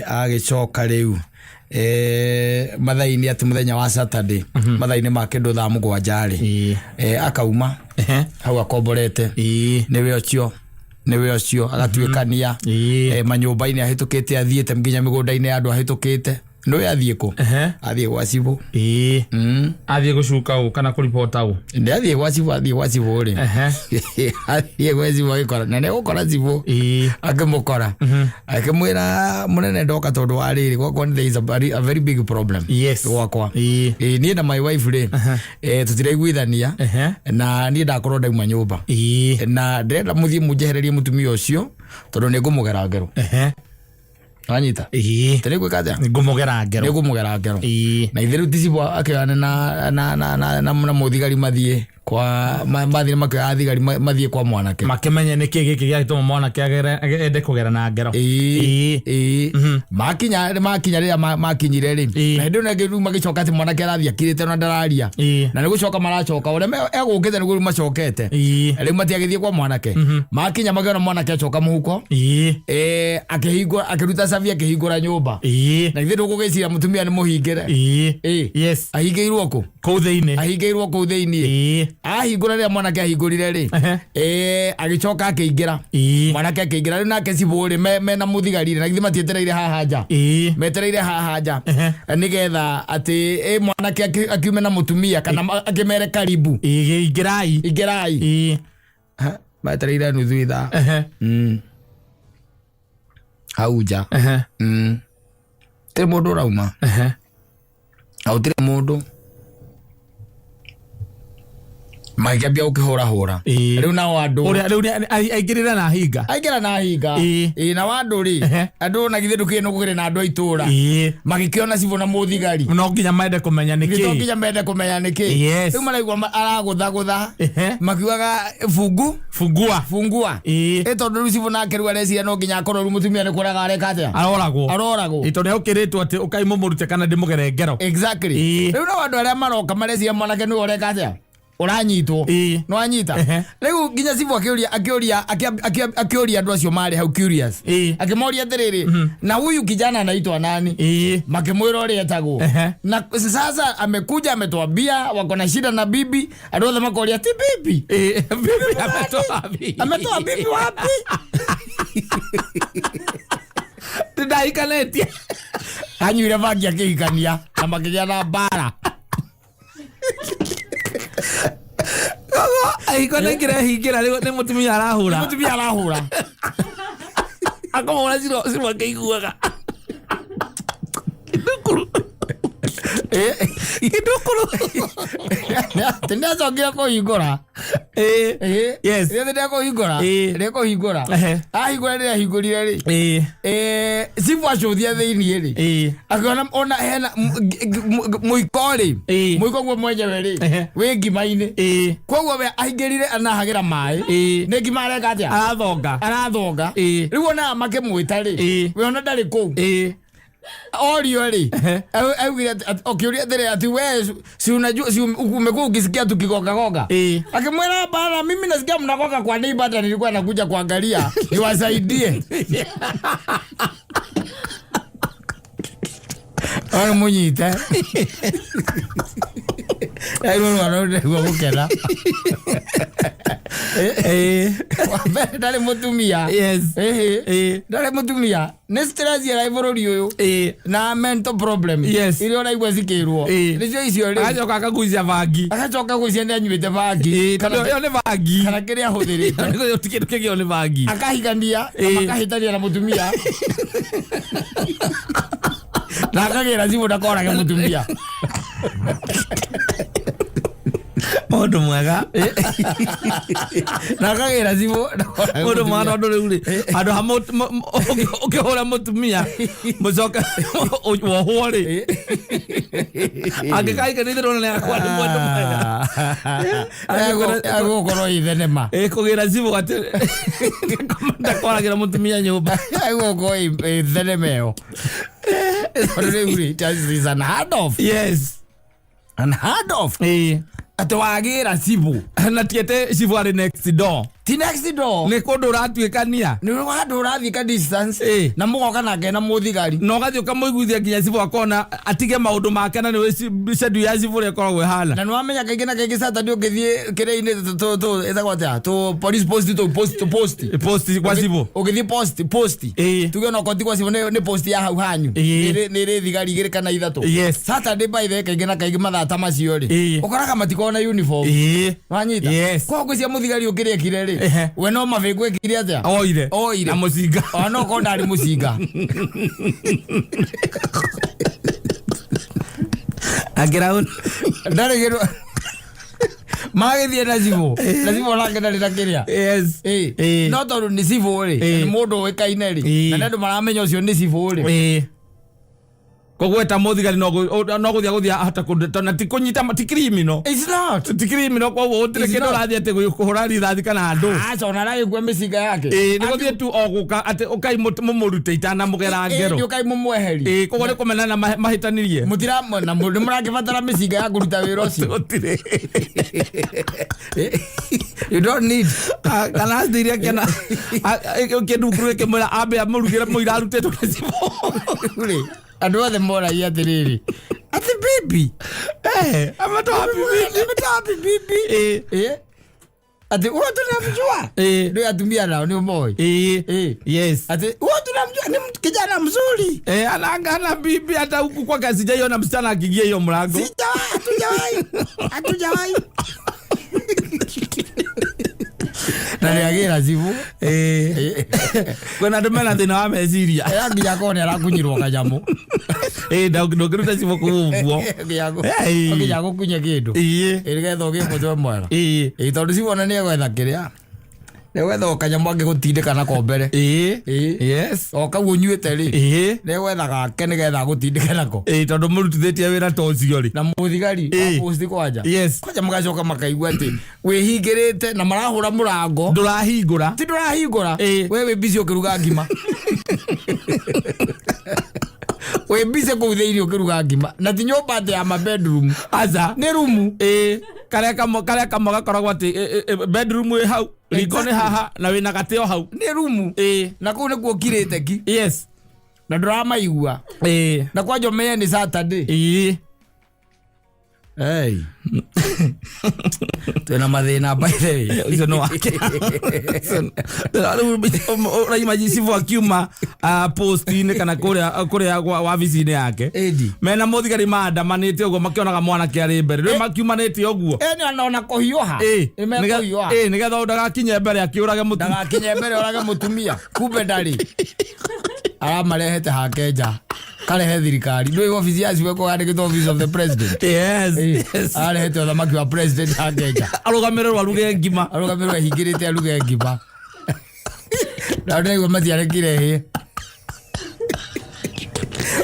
Agĩcoka rĩu. Mathaa-inĩ atĩ mũthenya wa Saturday. Mathaa-inĩ ma kĩndũ thaa 7 rĩ. Akauma. Hau akomborete. Nĩwe ũcio. Nĩwe ũcio agatuĩkania. Manyũmba-inĩ ahĩtũkĩte athiĩte nginya mĩgũnda-inĩ ya andũ ahĩtũkĩte. Nĩwe athiĩ kũ? Athiĩ gwa cibũ. Athiĩ gũcuka ũ kana kũribota ũ? Nĩ athiĩ gwa cibũ, athiĩ gwa cibũ rĩ. Athiĩ gwa cibũ agĩkora, na nĩegũkora cibũ. Akĩmũkora. Akĩmwĩra mũnene ndoka tondũ wa rĩrĩ, gwakwa there is a very big problem. Yes. Gwakwa. Niĩ na my wife rĩ, tũtiraiguithania. Na niĩ ndakorwo ndauma nyũmba. Na ndĩrenda mũthiĩ mũnjehererie mũtumia ũcio tondũ nĩngũmũgera ngero. Wanyita? Tene gwĩka atĩa? Nĩngũmũgera ngero. Nĩngũmũgera ngero. Na ithe rĩu ti cibũ akĩoyane na mũthigari mathiĩ kwa mathiĩ makĩoya thigari mathiĩ kwa mwanake. Makĩmenye nĩkĩ gĩkĩ gĩagĩtũma mwanake ende kũgera na ngero. Makinya rĩrĩa makinyire rĩ. Na hĩndĩ ĩyo ningĩ rĩu magĩcoka atĩ mwanake arathiĩ akirĩte na ndararia. Na nĩ gũcoka maracoka ũrĩa egũkĩte nĩguo rĩu macokete. Rĩu matiagĩthiĩ kwa mwanake. Makinya makĩona mwanake acoka mũhuko. Akĩhingũra, akĩruta cabi akĩhingũra nyũmba. Na ithuĩ ndũgũgĩciria mũtumia nĩ mũhingĩre. Yes. Ahingĩirwo kũ? Kũu thĩinĩ. Ahingĩirwo kũu thĩinĩ. Ahingũra rĩrĩa mwanake ahingũrire rĩ. Agĩcoka akĩingĩra. Mwanake akĩingĩra rĩu nake cibũ rĩ, mena mũthigari rĩ, na githĩ matietereire haha nja. Metereire haha nja. Nĩgetha atĩ, mwanake akiume na mũtumia kana akĩmere karibu. Ingĩrai. Ingĩrai. Metereire nuthu ithaa. Hau nja. Tirĩ mũndũ ũrauma. Hau tirĩ mũndũ. Magĩkĩambia gũkĩhũrahũra. Rĩu nao andũ Ũrĩa rĩu aingĩrĩra na hinga. Aingĩra na hinga. Ĩĩ, na wandũ rĩ, andũ na githĩ ndũkĩrĩ nĩ gũkĩrĩ na andũ a itũra, magĩkĩona cibũ na mũthigari. No nginya mende kũmenya nĩ to kĩ. Nginya mende kũmenya nĩ kĩ. Rĩu maraigua aragũthagũtha, makiugaga fungu Fungua. Fungua. Ĩ tondũ rĩu cibũ nake rĩu areciria no nginya akorwo rĩu mũtumia nĩ kũraga areka atĩa? Aroragwo. Aroragwo. Ĩ, tondũ nĩ atĩ ũkai mũmũrute kana ndĩmũgere ngero. Exactly. Rĩu nao andũ arĩa maroka mareciria mwanake nĩwe ũreka atĩa, ũranyitwo. No anyita. Rĩu nginya cibũ akĩũria akĩũria akĩũria andũ acio marĩ hau curious, akĩmoria atĩrĩrĩ, na huyu kijana anaitwa nani? Makĩmwĩra ũrĩa etagwo. Na sasa amekuja ametuambia wako na shida na bibi. Andũ othe makoria ti bibi. Bibi ametoa bibi. Ametoa bibi wapi? Ndahikanĩtie. Anyuire bangi akĩhikania na makĩgĩa na mbara. Koguo ahiko nĩ hingĩra rĩu nĩ mũtumia arahũra. Mũtumia arahũra. Akamũhũra cibũ akĩiguaga. Indukuru. Indukuru. Atĩ nĩacokire kũhingũra. Rĩothe ndekũhingũra. Rĩkũhingũra. Ahingũra, rĩrĩa ahingũrire rĩ, cibũ acũthia thĩiniĩ rĩ, akĩona ona hena mũiko rĩ, mũiko guo mwenyewe rĩ, wĩ ngima-inĩ. Koguo we aingĩrire anahagĩra maĩ, nĩ ngima areka atĩa? Arathonga. Arathonga. Rĩu ona makĩmwĩta rĩ, we ona ndarĩ kũu. Orio rĩ, augire ũkĩũria atĩrĩ ati we si unajua si umekuwa ukisikia tukigoka goga? Akimwĩra hapana, mimi nasikia mnagoga kwa neighbor, hata nilikuwa nakuja kuangalia niwasaidie. Ore munyite rĩu gũkena. Wambere ndarĩ mũtumia. Ndarĩ mũtumia, nĩ stress ĩrĩa bũrũri ũyũ na mental problem iria ũraigua cikĩrwo nĩcio icio rĩ. Agacoka akagucia bangi. Agacoka gwĩcia nĩ anyuĩte bangi. Tondũ ĩyo nĩ bangi. Kana kĩrĩa ahũthĩrĩte. Kĩndũ kĩngĩ ĩyo nĩ bangi. Akahikania na makahĩtania na mũtumia na akagĩra cibũ ndakorage mũtumia. Mũndũ mwega. Na akagĩra cibũ ndakorage Mũndũ mwega mũtumia. Tondũ rĩu rĩ, handũ ha ũkĩhũra mũtumia mũcoke wohwo rĩ, angĩkahikanĩtie ndĩrona nĩ akwa nĩ mũndũ mwega. Egũkorwo ĩ thenema. Ĩ, kũgĩra cibũ atĩ ndakoragĩra mũtumia nyũmba. Egũkorwo ĩ thenema ĩyo, tondũ rĩu rĩ, it is unheard of. Unheard of atĩ wagĩra cibũ. Na ti atĩ cibũ arĩ next door. Ti next door. Nĩ kũndũ ũratuĩkania. Nĩ handũ ũrathiĩ ka distance na mũgoka nake na mũthigari. Na ũgathiĩ ũkamũiguithia nginya cibũ akona atige maũndũ make, na nĩwe schedule ya cibũ ũrĩa ĩkoragwo ĩhana. Na nĩwamenya kaingĩ na kaingĩ Saturday ũngĩthiĩ kĩrĩa-inĩ ĩtagwo atĩa, tũ police post, tũ post, tũ post. Post kwa cibũ. Ũgĩthiĩ post post, tuge onokorwo ti kwa cibũ, nĩ post ya hau hanyu, nĩ ĩrĩ thigari igĩrĩ kana ithatũ. Saturday by the way, kaingĩ na kaingĩ mathaa ta macio rĩ, ũkoraga matikoragwo na uniform. Wanyita? Yes. Koguo cia mũthigari ũkĩrĩa ekire rĩ, we no mabĩngũ ekire atĩa? Oire. Oire. Na mũcinga. Ona no korwo ndarĩ mũcinga. Angĩra Ndarĩ kĩndũ magĩthiĩ na cibũ, na cibũ onake ndarĩ na kĩrĩa. No tondũ nĩ cibũ rĩ, nĩ mũndũ ũĩkaine rĩ, na nĩ andũ maramenya ũcio nĩ cibũ rĩ. Koguo eta mũthigari no gũthiĩ gũthiĩ ahota kũndũ na ti kũnyita, ti criminal. It's not. Ti criminal, koguo gũtirĩ It's kĩndũ not. ũrathiĩ atĩ kũhũra rithathi kana andũ. Aca, ona aragĩkua mĩcinga yake. Ĩĩ, nĩ gũthiĩ tu o gũka atĩ ũkai mũmũrute itanamũgera ngero. Nĩ ũkai mũmweheri. Ĩĩ, koguo nĩ kũmenana mahĩtanirie. Mũtira na nĩ mũrakĩbatara mĩcinga ya kũruta wĩra ũcio? Gũtirĩ. You don't need. Ah, kana athire akĩona kĩndunguru gĩkĩmwĩra ambe amũrugĩre mũira arutĩtwo nĩ cibũ. Rĩ, andũ othe moragia atĩrĩrĩ, atĩ bibi Ametoa bibi. Ametoa bibi. Atĩ huo tunamjua. Ndio atumia nao nĩ ũmoĩ. Atĩ huo tunamjua, ni kijana mzuri. Ananga na bibi, hata huku kwake sijaiona msichana akiingia hiyo mlango. Sijawahi, hatujawahi. Hatujawahi. Na nĩ agĩra cibũ. Ĩĩ. Kwĩna andũ mena thĩna wa meciria. Ĩra nginya akorwo nĩ arakunyirwo kanyamũ. Ĩĩ, ndũngĩruta cibũ kũu ũguo. Ĩĩ. Nginya gũkunye kĩndũ. Ĩĩ. Ĩ nĩgetha ũgĩe mũtwe mwega. Ĩĩ. Ĩ tondũ cibũ ona nĩ egwetha kĩrĩa. Nĩ egwetha o kanyamũ angĩgũtindĩka nako mbere. Ĩĩ. Ĩĩ. Yes. O kau ũnyuĩte rĩ. Ĩĩ. Nĩ egwetha gake nĩgetha agũtindĩke nako. Ĩĩ, tondũ mũrutithĩtie wĩra ta ũcio rĩ. Na mũthigari Ĩĩ. wa post kwanja. Yes. Kwanja magacoka makaigua atĩ wĩhingĩrĩte na marahũra mũrango. Ndũrahingũra. Ti ndũrahingũra. Ĩĩ. We wĩ busy ũkĩruga ngima. Wĩ busy kũu thĩinĩ ũkĩruga ngima. Na ti nyũmba atĩ ya ma bedroom. Aca. Nĩ rumu. Ĩĩ. Karĩa kamwe gakoragwo atĩ bedroom ĩ hau, riko nĩ haha na wĩna gatĩ o hau. Nĩ rumu. Ĩĩ. Na kũu nĩkuo ũkirĩte ki. Yes. Na ndũramaigua. Ĩĩ. Na kwanja ũmenye nĩ Saturday. Ĩĩ. Hey. Twĩna mathĩna by the way. Ũcio nĩ wake. Ũraima cibũ akiuma post-inĩ kana kũrĩa wabici-inĩ yake. Ĩndi. Mena mũthigari maandamanĩte ũguo makĩonaga mwanake arĩ mbere. Rĩu makiumanĩte ũguo. Ĩ nĩ ona kũhiũha. Ĩĩ. Nĩ mekũhiũha. Ĩĩ, nĩgetha ndagakinye mbere akĩũrage mũtumia. Ndagakinye mbere orage mũtumia. Kumbe ndarĩ. Aramarehete hake nja. Karehe thirikari. Ndũĩ obici ya cibũ ĩkũgandĩkĩtwo office of the president. Yes. Ĩĩ. Yes. Ararehete ũthamaki wa president hake nja. Arũgamĩrĩrwo aruge ngima. Arũgamĩrĩrwo ehingĩrĩte aruge ngima. Na ndĩraigua matiarekire hĩe.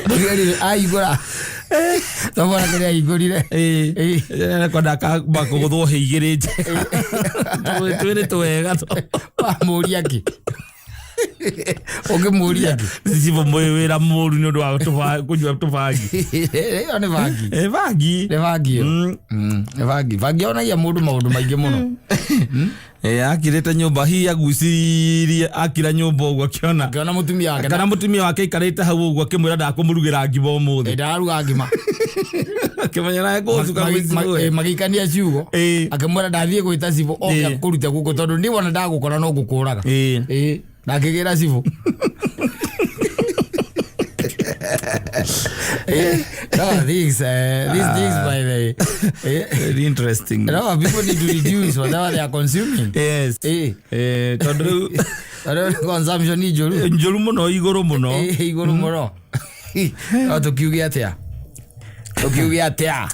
Mũthigari ahingũra. Tobora kĩrĩa ahingũrire. Ĩĩ. Ĩĩ. Arekwenda akamba kũgũthwo hĩ igĩrĩ njega. Twĩrĩ twega. Wamũria kĩ? Ũngĩmũria kĩ? Cibũ mwĩ wĩra mũru nĩ ũndũ wa kũnyua tũbangi. Ĩyo nĩ bangi. Ĩ bangi. Nĩ bangi ĩyo. Nĩ bangi. Bangi yonagia mũndũ maũndũ maingĩ mũno. Ĩ akirĩte nyũmba hihi aguciririe akira nyũmba ũguo akĩona. Akĩona mũtumia wake. Kana mũtumia wake aikarĩte hau ũguo akĩmwĩra ndakũmũrugĩra ngima ũmũthĩ. Ndararuga ngima. Akĩmenya nawe kũcuka gwĩcigo. Magĩikania ciugo. Ĩ. Akĩmwĩra ndathiĩ gwĩta cibũ oke Ĩĩ. akũrute gũkũ tondũ niĩ wona ndagũkora no ngũkũraga. Ĩ. Ĩ. Na akĩgĩra cibũ. No, these things by the Very interesting. No, people need to reduce whatever they are consuming. Yes. Ĩ. Tondũ rĩu Tondũ consumption nĩ njũru. njũru mũno igũrũ mũno. Ĩ, igũrũ mũno. No tũkiuge atĩa? Tũkiuge atĩa?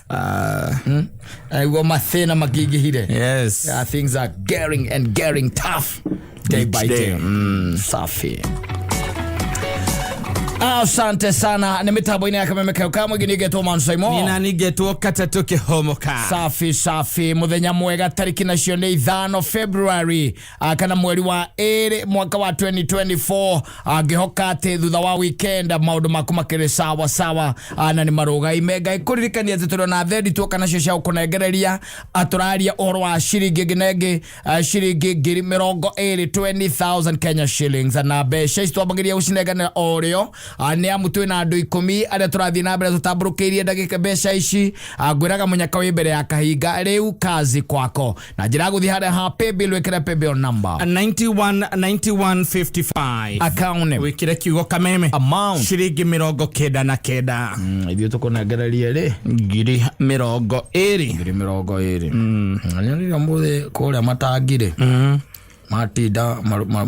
Nĩguo mathĩna makĩingĩhire. Yes. Yeah, things are getting and getting tough day by day. Safi. Asante sana. Nĩ mĩtambo-inĩ ya Kameme Kau Kamwe nĩgetwo Mansaimo. Nina ningetwo katatũ kĩhomoka. Safi safi, muthenya mwega, tariki nacio nĩ 5 February kana mweri wa 2 mwaka wa 2024. Ngĩhoka atĩ thutha wa weekend maũndũ maku makĩrĩ sawa sawa, na nĩ marũgaime. Ngai kũririkania atĩ tũrĩ na thendi tuoka nacio cia gũkũnengereria. Tũraria ũhoro wa ciringi ĩngĩ na ĩngĩ, ciringi ngiri mĩrongo ĩrĩ, 20,000 Kenya shillings, na mbeca ici twambagĩria gũcinenganĩra o rĩo. Nĩ amu twĩna andũ 10 arĩa tũrathiĩ na mbere tũtambũrũkĩirie ndagĩka mbeca ici. Ngwĩraga mũnyaka wĩ mbere ya kahinga rĩu kazi kwako na njĩra ya gũthiĩ harĩa ha paybill, wĩkĩre paybill number 91 91 55. Account name. Wĩkĩre kiugo Kameme. Amount. Ciringi 99. Ithuĩ tũkũnengererie rĩ Ngiri mĩrongo ĩrĩ. Ngiri mĩrongo ĩrĩ. Nĩonire ũmũthĩ kũrĩa matangirĩ matinda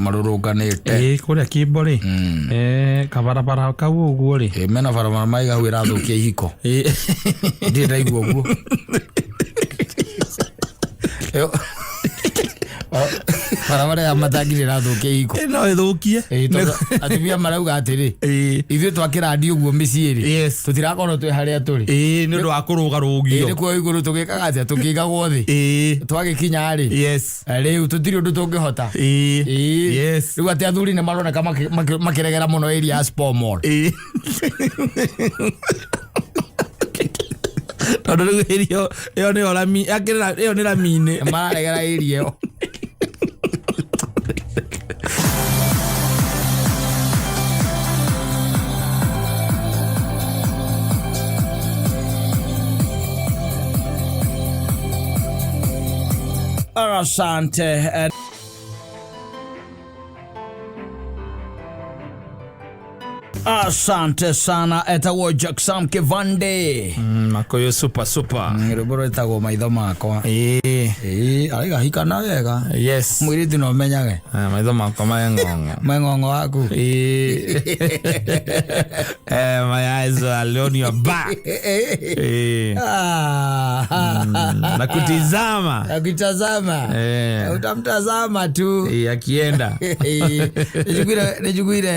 marũrũnganĩte. Ĩ kũrĩa Kimbo rĩ. Kabarabara kau ũguo rĩ. Ĩ, mena barabara maigahu ĩrathũkia ihiko. Ĩ. Ndirĩ ndaigua ũguo. Ĩyo. Barabara ya matangi ĩrathũkia ihiko. Ĩ, no ĩthũkie. Ĩ, tondũ atumia marauga atĩrĩ, Ĩ. ithuĩ twakĩrandio ũguo mĩciĩ rĩ, Yes. tũtirakorwo twĩ harĩa tũrĩ. Ĩ, nĩ ũndũ wa kũrũgarũgio. Ĩ, nĩkuo igũrũ tũgĩkaga atĩa, tũkĩigagwo thĩ. Ĩ. Twagĩkinya rĩ, Yes. rĩu tũtirĩ ũndũ tũngĩhota. Ĩ. Ĩ. Yes. Rĩu atĩ athuri nĩ maroneka makĩregera mũno area ya Sport Mall. Ĩ. Tondũ rĩu ĩyo nĩyo rami, akĩrĩ ĩyo nĩ rami-inĩ. Nĩ mararegera area ĩyo. Asante. Asante sana, etagwo Jackson Kivande. Makoyo super super. Rwĩmbo rwĩtagwo Maitho Makwa. Ĩĩ. Ĩĩ, araiga hikana wega. Yes. Mũirĩtu no menyage. Ah, maitho makwa meng'ong'o. Meng'ong'o waku. Ĩĩ. Eh, my eyes are on your back. Ĩĩ. Ah. Na kutizama. Akitazama. Eh. Utamtazama tu. Ĩĩ, akienda. Nĩnjiguire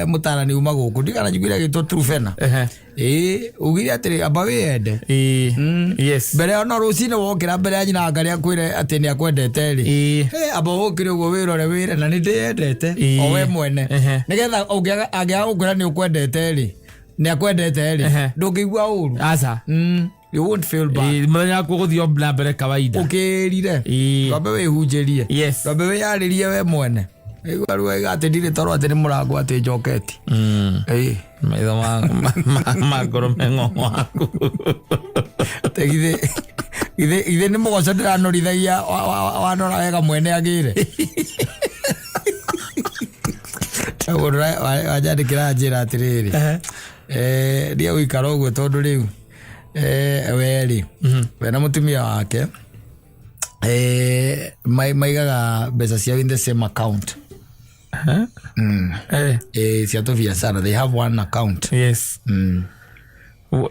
mũtarani uma gũkũ ndigana njiguire agĩtwo Trufena. Ehe. Ĩĩ, ugire atĩrĩ, amba wĩyende. Ĩĩ. Yes. Mbere ona rũcinĩ wokĩra mbere ya nyina ngarĩa akwĩre atĩ nĩ akwendete rĩ. Ĩĩ. Hey, amba ũkĩre ũguo wĩrore wĩre na nĩ ndĩyendete Ĩĩ. o we mwene. Ehe. Nĩgetha angĩaga gũkwĩra nĩ ũkwendete rĩ, nĩ akwendete rĩ, Ehe. ndũngĩigua ũru. Aca. You won't feel bad. Ĩĩ, mũthenya waku ũgũthiĩ o na mbere kawaida. Ũkĩrire. Ĩĩ. Ndwambe wĩhunjĩrie. Yes. Ndwambe wĩyarĩrie we mwene. Igua rĩu waiga atĩ ndirĩ toro atĩ nĩ mũrango atĩ njoketi. Ĩĩ. Maitho ma ngoro meng'ong'o waku. Te githĩ nĩ mũgoco ndĩranorithagia wanora wega mwene agĩre. Mũndũ wanjandĩkĩra njĩra atĩrĩrĩ, ndiye gũikara ũguo tondũ rĩu we rĩ, we na mũtumia wake maigaga mbeca ciao in the same account. Cia tũbiacara, they have one account. Yes.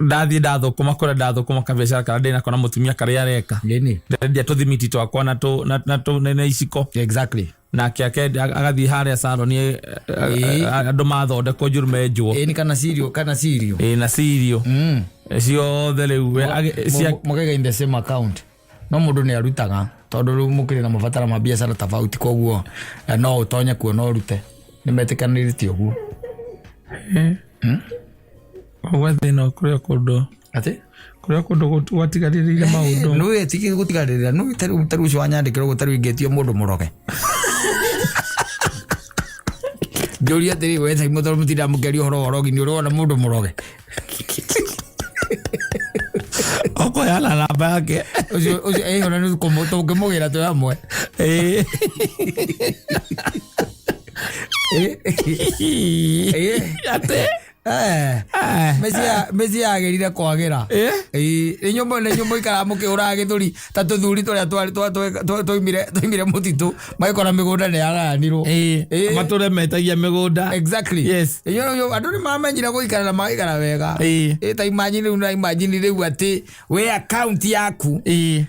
Ndathiĩ ndathũkũma kũrĩa ndathũkũma kabiacara karĩa ndĩnako na mũtumia karĩa areka. Nini? Ndendia tũthimiti twakwa na tũ- na- na tũ- na iciko. Exactly. Nake agathiĩ harĩa salon andũ mathondekwo njũru menjwo. Ĩĩ, nĩ kana cirio, kana cirio. Ĩĩ, na cirio ciothe rĩu we Mũkaiga in the same account. No mũndũ nĩ arutaga tondũ rĩu mũkĩrĩ na mabatara ma biacara tofauti, koguo no ũtonye kuo no ũrute. Nĩ metĩkanĩrĩte ũguo. Ũguo thĩna kũrĩa kũndũ. Atĩ? Kũrĩa kũndũ gwatigarĩrĩire maũndũ. Nĩ wĩtĩkĩrie gũtigarĩrĩra. Nĩ tarĩu ũcio wanyandĩkĩra ũguo tarĩu ingĩtio mũndũ mũroge. Ngĩũria atĩrĩ, we Simon, tondũ mũtindaga mũkĩaria ũhoro wa ũrogi, nĩ ũrĩ wona mũndũ mũroge? Okoyana namba yake. Ũcio, ona nĩ tũngĩmũgĩra twĩ hamwe. Ĩĩ. Atĩ? Mĩciĩ yagĩrire kwagĩra. Ĩĩ, nĩ nyũmba ikaraga mũkĩhũraga gĩthũri ta tũthuri tũrĩa twaimire mũtitũ, magĩkora mĩgũnda nĩ yagayanirwo. Ĩĩ. Matũre metagia mĩgũnda. Exactly. Yes. Andũ nĩ mamenyire gũikara na magaikara wega. Ĩĩ. Ĩĩ, ta imagine rĩu, na imagine rĩu atĩ wĩ account yaku. Ĩĩ.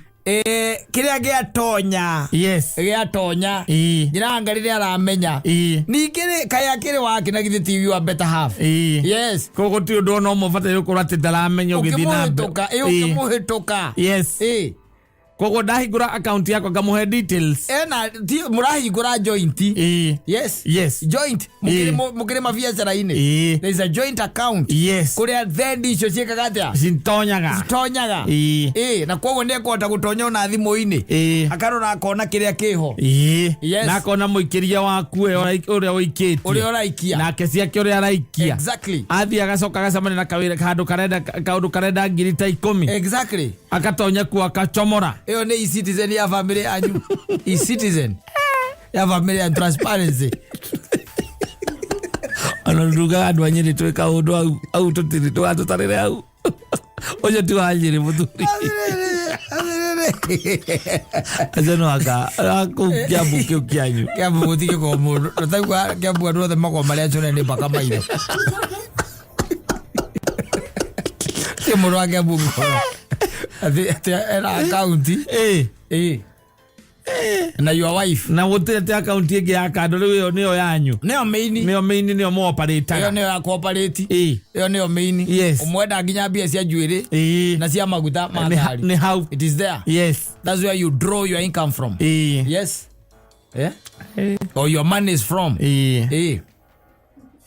Kĩrĩa gĩatonya. Yes. Gĩatonya. Ĩĩ. Njĩra anga rĩrĩa aramenya. Ĩĩ. Ningĩ rĩ, kaĩ akĩrĩ wake na githĩ ti your better half. Ĩĩ. Yes. Koguo gũtirĩ ũndũ ona ũmwe ũbataire gũkorwo atĩ ndaramenya ũgĩthiĩ na mbere. Ũkĩmũhĩtũka, ĩĩ, Ĩĩ. ũkĩmũhĩtũka. Yes. Ĩĩ. Koguo ndahingũra account yakwa ngamũhe details. Ena, ti, mũrahingũra joint. Ĩĩ. Yes. Yes. Joint. Ĩĩ. Mũkĩrĩ mabiacara-inĩ. Ĩĩ. There is a joint account. Yes. Kũrĩa thendi icio ciĩkaga atĩa? Cintonyaga. Citonyaga. Ĩĩ. Ĩĩ, na koguo nĩ ekũhota gũtonya ona thimũ-inĩ. Ĩĩ. Akarora akona kĩrĩa kĩho. Ĩĩ. Yes. Na akona mũikĩria waku we ũrĩa ũikĩtie. Ũrĩa ũraikia. Nake ciake ũrĩa araikia. Exactly. Athiĩ agacoka agacemania na kawĩra handũ karenda kaũndũ karenda ngiri ta 10. Exactly. Akatonya kuo akachomora. Ĩyo nĩ e-citizen ya family yanyu. E-citizen ya family and transparency. Ona ndugaga andũ a Nyĩrĩ twĩ kaũndũ hau tũtirĩ tũgatũtarĩre hau. Ũcio ti wa Nyĩrĩ mũthuri. Acio no anga kũu Kĩambu kĩu kĩanyu. Kĩambu gũtingĩkorwo mũndũ. Tũtaigua Kĩambu andũ othe makoragwo marĩ acũre nĩ mpaka maitho. Ti mũndũ wa Kĩambu ũngĩkorwo atĩ ena akaunti. Ĩĩ. Ĩĩ. Na your wife. Na gũtirĩ atĩ akaunti ĩngĩ ya kando rĩu ĩyo nĩyo yanyu. Nĩyo main. Nĩyo main, nĩyo mũoparĩtaga. Ĩyo nĩyo ya cooperate. Ĩĩ. Ĩyo nĩyo main. Yes. Ũmwenda nginya mbia cia njuĩrĩ. Ĩĩ. Na cia maguta ma ngari. Nĩ hau. It is there. Yes. That's where you draw your income from. Ĩĩ. Yes. Yeah? Or your money is from. Ĩĩ. Ĩĩ.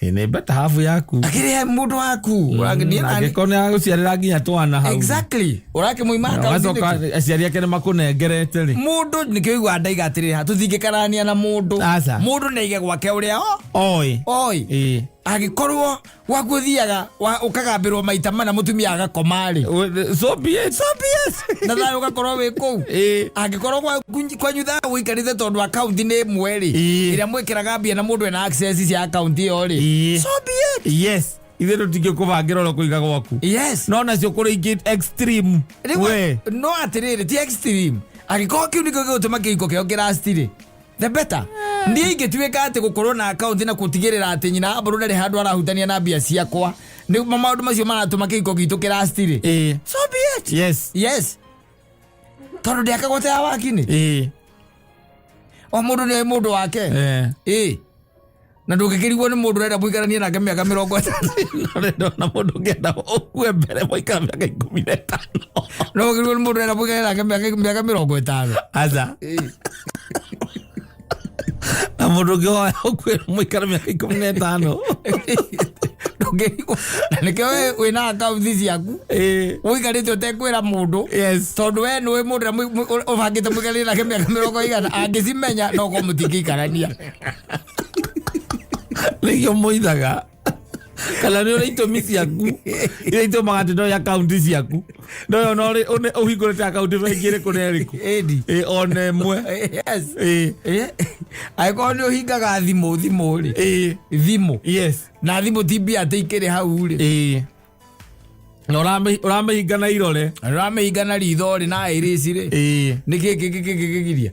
Ĩĩ, nĩ better half yaku. Akĩrĩ he mũndũ waku. Ũragĩthiĩ na Angĩkorwo nĩ agũciarĩra nginya twana hau. Exactly. Ũrakĩmũima akaunti Ũgacoka nĩkĩ? aciari ake nĩ makũnengerete rĩ. Mũndũ nĩkĩo ũiguaga ndaiga atĩrĩrĩ, tũtingĩkarania na mũndũ. Aca. Mũndũ nĩ aige gwake ũrĩa Oĩ. oĩ. Ĩĩ. Angĩkorwo gwaku ũthiaga ũkagambĩrwo maita mana mũtumia agakoma rĩ, So be it. So be it. Na thayũ ũgakorwo wĩ kũu. Angĩkorwo kwanyu thayũ ũikarĩte tondũ akaunti nĩ ĩmwe rĩ, ĩrĩa mwĩkĩraga mbia na mũndũ ena access cia akaunti ĩyo rĩ, so be it. Yes, ithuĩ tũtingĩkũbangĩra ũrĩa kũiga gwaku. No nacio kũrĩ ingĩ extreme. Rĩu We. No atĩrĩrĩ, ti extreme. Angĩkorwo kĩu nĩkĩo gĩgũtũma kĩhiko kĩao kĩractirĩ, the better. Niĩ ingĩtuĩka atĩ gũkorwo na akaunti na gũtigĩrĩra atĩ nyina wa mbũrũ ndarĩ handũ arahutania na mbia ciakwa nĩ maũndũ macio maratũma kĩhiko gitũ kĩractirĩ, so be it. Yes, tondũ ndĩakagwo ta ya wakini. O mũndũ nĩ mũndũ wake. Ĩ na ndũngĩkĩrigwo nĩ mũndũ ũrenda mũikaranie nake mĩaka 50. No nĩ ndona mũndũ ũngĩenda ũkue mbere mũikara mĩaka 15. No ũkĩrigwo nĩ mũndũ ũrenda mũikaranie nake mĩaka 50. Aca. Na mũndũ ũngĩ hoya ũkue mũikara mĩaka 15. Ndũngĩrigwo, na nĩkĩo we wĩna akaunti ciaku ũikarĩte ũtekwĩra mũndũ, tondũ we nĩũĩ mũndũ ũrĩa ũbangĩte mũikaranie nake mĩaka mĩrongo igana angĩcimenya no korwo mũtingĩikarania. Nĩkĩo mũithaga kana nĩ ũrĩ itũmi ciaku iria itũmaga atĩ ndoe akaunti ciaku, ndoe ona ũhingũrĩte akaunti bengi ĩrĩkũ na ĩrĩkũ? Ĩni. Ĩ, ona ĩmwe. Yes. Angĩkorwo nĩ ũhingaga thimũ rĩ, thimũ na thimũ ti mbia atĩ ikĩrĩ hau rĩ. Na ũramĩhinga na irore. Ũramĩhinga na ritho rĩ, na ĩrĩci rĩ, nĩ kĩ kĩgiria?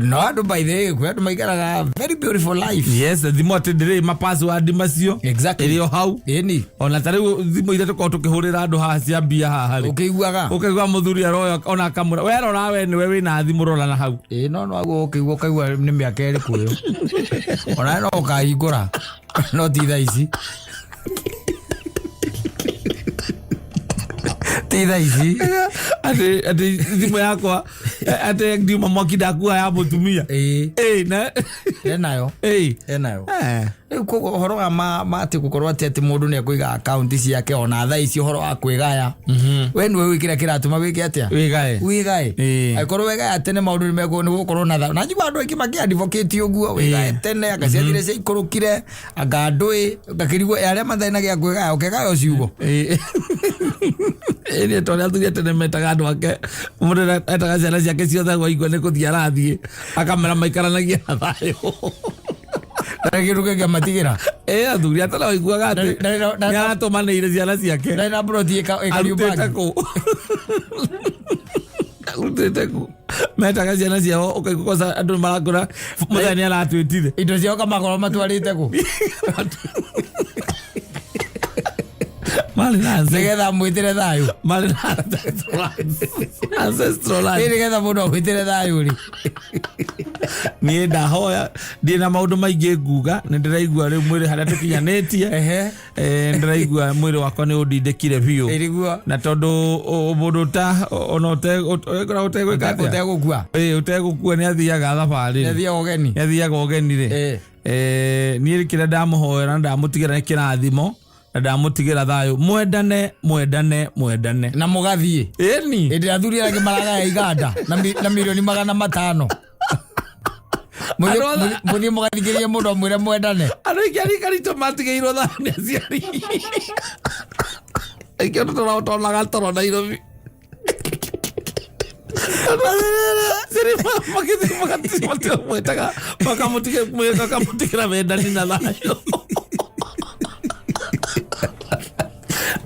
No andũ, by the way, kwĩ andũ maikaraga very beautiful life. Yes, thimũ atĩ ndĩrĩ ma password macio. Ĩrĩ o hau. Ona ta rĩu thimũ iria tũkoragwo tũkĩhũrĩra andũ haha cia mbia haha rĩ, ũkĩiguaga ũkaigua mũthuri aroya ona akamũra, we rora, we nĩwe wĩna thimũ, rora na hau. Ĩ, no aguo ũkĩigua ũkaigua nĩ mĩaka ĩrĩkũ ĩyo, onawe no ũkahingũra, no ti thaa ici, ti thaa ici. Atĩ thimũ yakwa atĩ ndiuma mwaki ndakua ya mũtumia. Ĩ na Enayo. Enayo. Rĩu koguo ũhoro wa ma atĩ gũkorwo atĩ mũndũ nĩ ekũiga akaunti ciake ona thaa ici, ũhoro wa kwĩgaya, we nĩwe ũĩ kĩrĩa kĩratũma wĩke atĩa. Wĩgae. Wĩgae. Angĩkorwo wĩgaya tene maũndũ nĩ mekũ nĩ gũkorwo na thayũ, na njigua andũ aingĩ makĩ-advocate ũguo, wĩgae tene anga ciathire ciaikũrũkire, anga ndũĩ ngakĩrigwo arĩa matarĩ na gĩa kwĩgaya ũkĩgaya o ciugo. Ĩ, nĩ ta ũrĩa athuri a tene metaga andũ ake, mũndũ etaga ciana ciake ciothe waigua nĩ kũthiĩ arathiĩ akamera maikaranagia na thayũ. Na kĩndũ kĩngĩamatigĩra. Ĩ, athuri a tene waiguaga atĩ nĩ aratũmanĩire ciana ciake. Ndarĩ na plot Arutĩte ĩkariũmbangi. kũ? Arutĩte kũ? Metaga ciana ciao ũkaigua kwanza andũ nĩ marakũra mũthenya nĩ aratwĩtire. Indo ciao kamakorwo matwarĩte kũ? Marĩ na Nĩgetha mwĩtĩre thayũ. Marĩ na ancestral land. Ĩ, nĩgetha mũndũ amwĩtĩre thayũ rĩ. Niĩ ndahoya, ndirĩ na maũndũ maingĩ nguga, nĩ ndĩraigua rĩu mwĩrĩ harĩa tũkinyanĩtie. Ndĩraigua mwĩrĩ wakwa nĩ ũndindĩkire biũ. Ĩriguo. Na tondũ mũndũ ta ona ũkoragwo ũtegwĩka atĩa? Ũtegũkua. Ĩ, ũtegũkua nĩ athiaga thabarĩ rĩ. Nĩathiaga ũgeni. Nĩ athiaga ũgeni rĩ. Niĩ kĩrĩa ndamũhoera na ndamũtigĩra nĩ kĩrathimo na ndamũtigĩra thayũ, mwendane, mwendane, mwendane. Na mũgathiĩ. Ĩni. Hĩndĩ ĩrĩa athuri arĩa angĩ maragaya iganda na 500,000,000. Andũ othe- Mũthiĩ mũgathikĩrĩrie mũndũ amwĩre mwendane. Andũ aingĩ a rika ritũ matigĩirwo thayũ nĩ aciari aingĩ, andũ tonaga toro Nairobi. Aciari magĩthiĩ matimwĩtaga makamũtigĩra wendani na thayũ.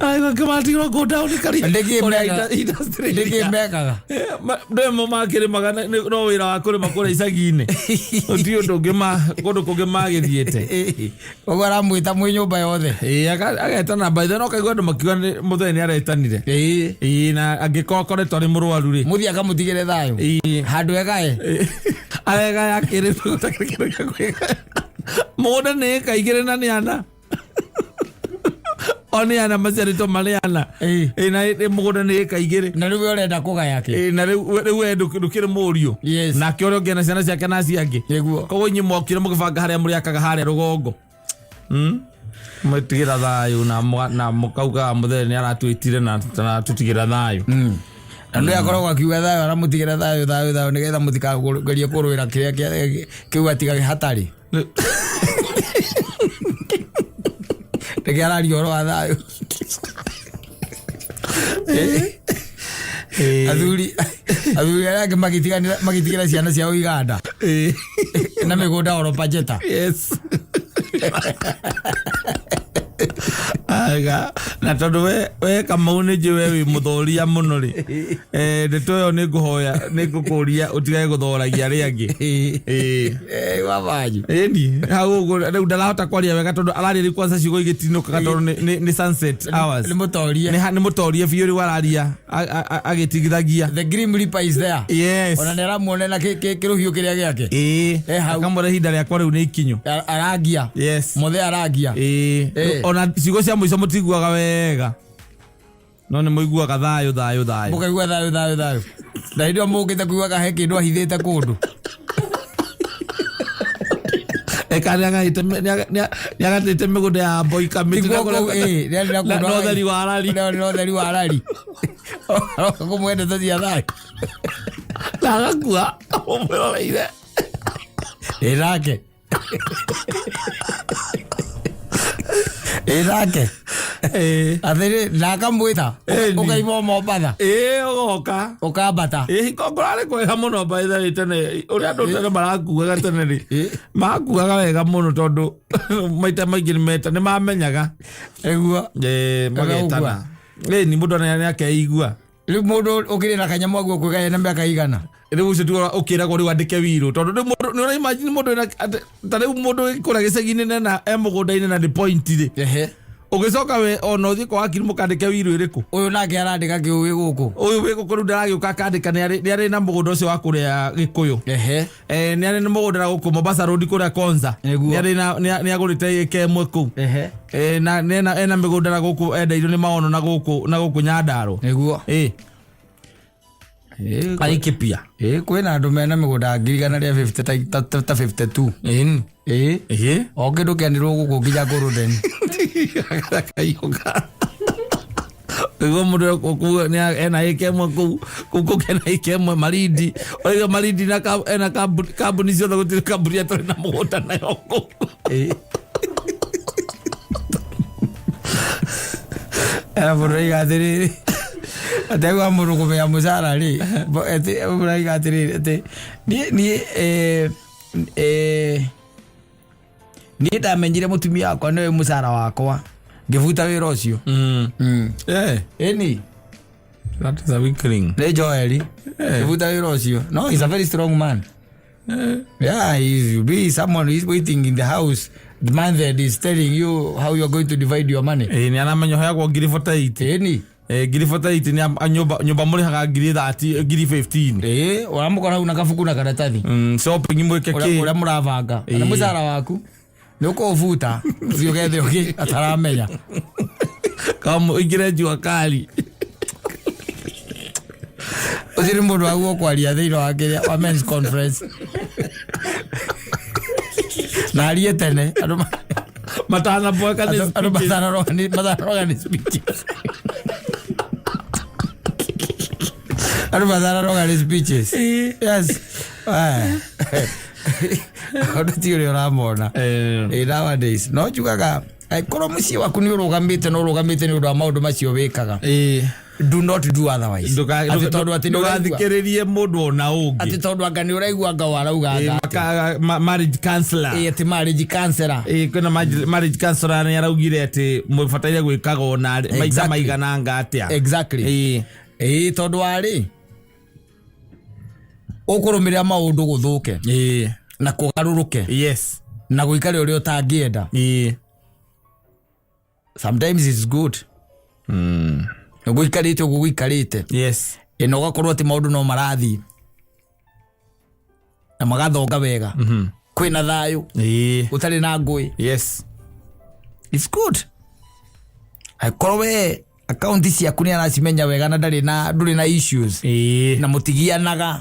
Matigĩrwo go down Nĩkĩ kũrĩa industry. Nĩkĩ mekaga? Ndemo makĩrĩmaga no wĩra wa kũrĩma kũrĩa icagi-inĩ, gũtirĩ ũndũ ũngĩ kũndũ kũngĩ magĩthiĩte. Ũguo aramwĩta mwĩ nyũmba yothe. Ĩĩ, agetana by then ũkaigua andũ makiuga mũthee nĩ aretanire. Ĩĩ, na angĩkorwo akoretwo arĩ mũrwaru rĩ, Mũthiĩ akamũtigĩre thayũ. Handũ egae. Aregaya kĩrĩ gũtakĩrĩ kĩndũ gĩa kwĩgaya, mũgũnda nĩ ĩka 2 na nĩ ana, o nĩ ana maciarĩtwo marĩ ana. Ĩĩ, na mũgũnda nĩ ĩka 2. Na rĩu we ũrenda kũgaya kĩ? Ĩĩ, na rĩu we ndũkĩrĩ mũriũ nake ũrĩa ũngĩ na ciana ciake na acio angĩ. Koguo inyuĩ mwokire mũgĩbanga harĩa mũrĩakaga harĩa rũgongo. Mwĩtigĩra thayũ na mũkaugaga mũthee nĩ aratwĩtire na aratũtigĩra thayũ. Na nĩ akoragwo akiuga thayũ, aramũtigĩra thayũ, thayũ, thayũ, nĩgetha mũtikagerie kũrũĩra kĩrĩa kĩu atigage hatarĩ. Reke araria ũhoro wa thayũ. Athuri arĩa angĩ magĩtigĩra ciana ciao iganda na mĩgũnda oro pajeta. Yes. Aga, na tondũ we Kamau nĩ njũĩ we wĩ mũthoria mũno rĩ, ndeto ĩyo nĩ ngũhoya nĩ ngũkũria ũtigage gũthoragia arĩa angĩ. Wabanyu. Ĩni hau ũguo rĩu ndarahota kwaria wega tondũ araria rĩu kwanza ciugo igĩtinũkaga tondũ nĩ sunset hours. Nĩ mũtorie. Nĩ mũtorie biũ rĩu araria agĩtigithagia. The Grim Reaper is there. Yes. Ona nĩ aramuona na kĩrũhiũ kĩrĩa gĩake. Ĩĩ. Hau. Akamwĩra ihinda rĩakwa rĩu nĩ ikinyu. Arangia. Yes. Mothe arangia. Ĩĩ. Ona ciugo cia mũico mũtiguaga wega. No nĩ mũiguaga thayũ thayũ thayũ. Mũkaigua thayũ thayũ thayũ. Na hĩndĩ ĩyo mũkĩte kuigaga he kĩndũ ahithĩte kũndũ. Eka nĩagatĩte mĩgũnda ya mboi kamĩtĩ Tiguo kũu, ĩĩ, nĩarĩ na kũndũ na ũtheri wa rari. Na ũtheri wa rari. Aroka kũmũhe ndeto cia thayũ. Na agakua ũmwĩroreire. Ĩ nake. Ĩ nake. Atĩrĩ, na akamwĩta. Ũkaima Mombatha. Ĩĩ ũgoka. Ũkambata. Ĩĩ hingo kũrarĩ kwega mũno by the way tene ũrĩa andũ tene marakuaga tene rĩ makuaga wega mũno tondũ maita maingĩ nĩ mamenyaga. Nĩguo. Magetana. Ĩĩ ni mũndũ nĩ akeigua. Rĩu mũndũ ũkĩrĩ na kanyamũ aguo kwĩgaya na mĩaka igana. Rĩu ũcio tiguo ũkĩragwo rĩu andĩke wirũ tondũ rĩu mũndũ nĩ ũraimagine mũndũ wĩna ta rĩu mũndũ wĩ kũrĩa gĩcagi-inĩ na e mũgũnda-inĩ na nĩ point rĩ. Ũgĩcoka we ona ũthiĩ kwa wakiri mũkandĩke wirũ ĩrĩkũ? Ũyũ nake arandĩka kĩ wĩ gũkũ? Ũyũ wĩ gũkũ rĩu ndaragĩũka akandĩka nĩ arĩ na mũgũnda ũcio wa kũrĩa Gĩkũyũ. Nĩ arĩ na mũgũnda na gũkũ Mombasa Road kũrĩa Konza. Nĩ arĩ na nĩ agũrĩte ĩka ĩmwe kũu. Na ena mĩgũnda na gũkũ endeirio nĩ maono na gũkũ Nyandarua. Nĩguo. Laikipia. Kwĩna andũ mena mĩgũnda ngiri igana rĩa 50 ta 52. Ĩni. Ĩĩ. O kĩndũ kĩanĩrwo gũkũ nginya Golden. Kaiũka. Nĩguo mũndũ ũkuga nĩ ena ĩka ĩmwe kũu, kũu kũngĩ ena ĩka ĩmwe Malindi. Oiga Malindi na ena kambuni ciothe gũtirĩ kambuni atarĩ na mũgũnda nayo kũu. Ena mũndũ oiga atĩrĩrĩ, ategwa mũndũ kũmenya mũcara rĩ, atĩ mũndũ oiga atĩrĩrĩ, atĩ niĩ ndamenyire mũtumia wakwa nĩwe mũcara wakwa, ngĩbuta wĩra ũcio. Ĩni. That is a weakling. Nĩ Joel. Ngĩbuta wĩra ũcio. No, he's a very strong man. Yeah, he be someone who is waiting in the house. The man that is telling you how you are going to divide your money. Nĩ aramenya ũheagwo ngiri 48. Ĩni. Ngiri 48 nĩ nyũmba mũrĩhaga ngiri 30, ngiri 15. Ũramũkora hau na kabuku na karatathi. Shopping mwĩke kĩ? Ũrĩa mũrabanga. Na mũcara waku nĩ ũkũũbuta, ũthiĩ ũgethe ũngĩ ataramenya. Kama ũingĩre jua kali. Ũcio nĩ mũndũ waguo kwaria thĩinĩ wa kĩrĩa, wa men's conference. Na arie tene, andũ Matanaboeka nĩ andũ speeches. matanaroga nĩ speeches. Andũ matanaroga nĩ speeches. Yes. Andũ ti ũrĩa ũramona. Nowadays. No njugaga, korwo mũciĩ waku nĩ ũrũgamĩte, no ũrũgamĩte nĩ ũndũ wa maũndũ macio wĩkaga. Do not do otherwise. Atĩ tondũ atĩ nĩ ũraigua- Ndũgathikĩrĩrie mũndũ ona ũngĩ. Atĩ tondũ anga nĩ ũraigua anga warauga anga atĩa. Marriage counselor. Atĩ marriage counselor. Kwĩna marriage counselor nĩ araugire atĩ mũbataire gwĩkaga ona maita maigana anga atĩa. Tondũ warĩ ũkũrũmĩrĩra maũndũ gũthũke. Na kũgarũrũke. Na gũikare ũrĩa ũtangĩenda. Sometimes it's good. Gũikarĩte ũguo gũikarĩte. Na ũgakorwo atĩ maũndũ no marathiĩ. Na magathonga wega. Kwĩna thayũ. Gũtarĩ na ngũĩ. It's good. Angĩkorwo we akaunti ciaku nĩ aracimenya wega na ndarĩ na, ndũrĩ na issues. Na mũtigianaga.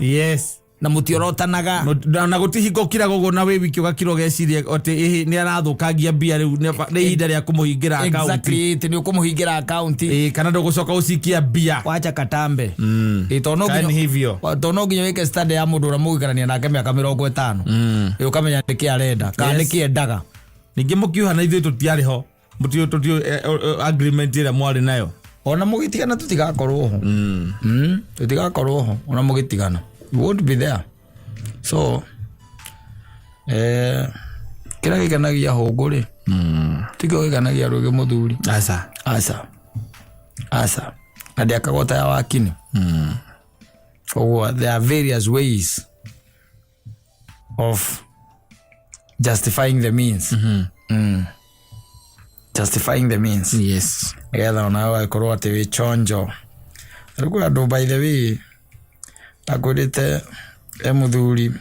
Na mũtiorotanaga. Na gũtihinga ũkiraga ũguo na wĩ wiki ũgakira ũgeciria atĩ ĩhĩ, nĩ arathũkangia mbia rĩu, nĩ ihinda rĩa kũmũhingĩra account. Exactly, atĩ nĩ ũkũmũhingĩra account. Kana ndũgũcoka ũcikia mbia. Wacha katambe. Tondũ no Kaĩ nginya nĩ hivyo? Tondũ no nginya wĩke study ya mũndũ ũrĩa mũgũikarania nake mĩaka mĩrongo ĩtano. Ũkamenya nĩkĩ arenda, kana nĩkĩ endaga. Ningĩ mũkiuha na ithuĩ tũtiarĩ ho. Mũtiũ tũtiũ agreement ĩrĩa mwarĩ nayo. Ona mũgĩtigana tũtigakorwo ho. Tũtigakorwo ho ona mũgĩtigana. We won't be there. So kĩrĩa gĩkenagia hũngũ rĩ, tikĩo gĩkenagia rũgĩ mũthuri. Aca. Aca, aca, na ndĩakagwo ta ya wakini. Koguo there are various ways of justifying the means. Justifying the means. Nĩgetha onawe ũgagĩkorwo atĩ wĩ chonjo. Rĩu kwĩ andũ, by the way, ndakwĩrĩte e mũthuri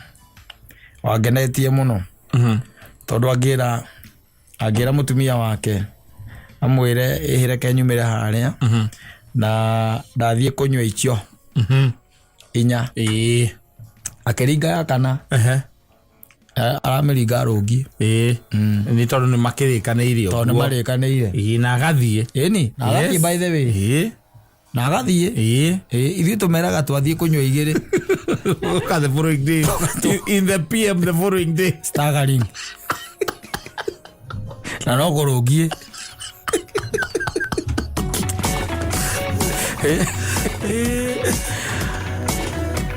wangenetie mũno, tondũ angĩra mũtumia wake amwĩre, "Ĩhĩreke nyumĩre harĩa na ndathiĩ kũnyua icio 4." Akĩringa ya kana, aramĩringa arũngi. Ĩĩ, nĩ tondũ nĩ makĩrĩkanĩire. Tondũ nĩ Ũguo. marĩkanĩire. Ĩĩ, na agathiĩ. Ĩni, na agathiĩ. By the way, na agathiĩ. Ĩ, ithuĩ tũmeraga twathiĩ kũnyua 2. Ũka the following day, in the PM the following day. Staggering na no kũrũngiĩ.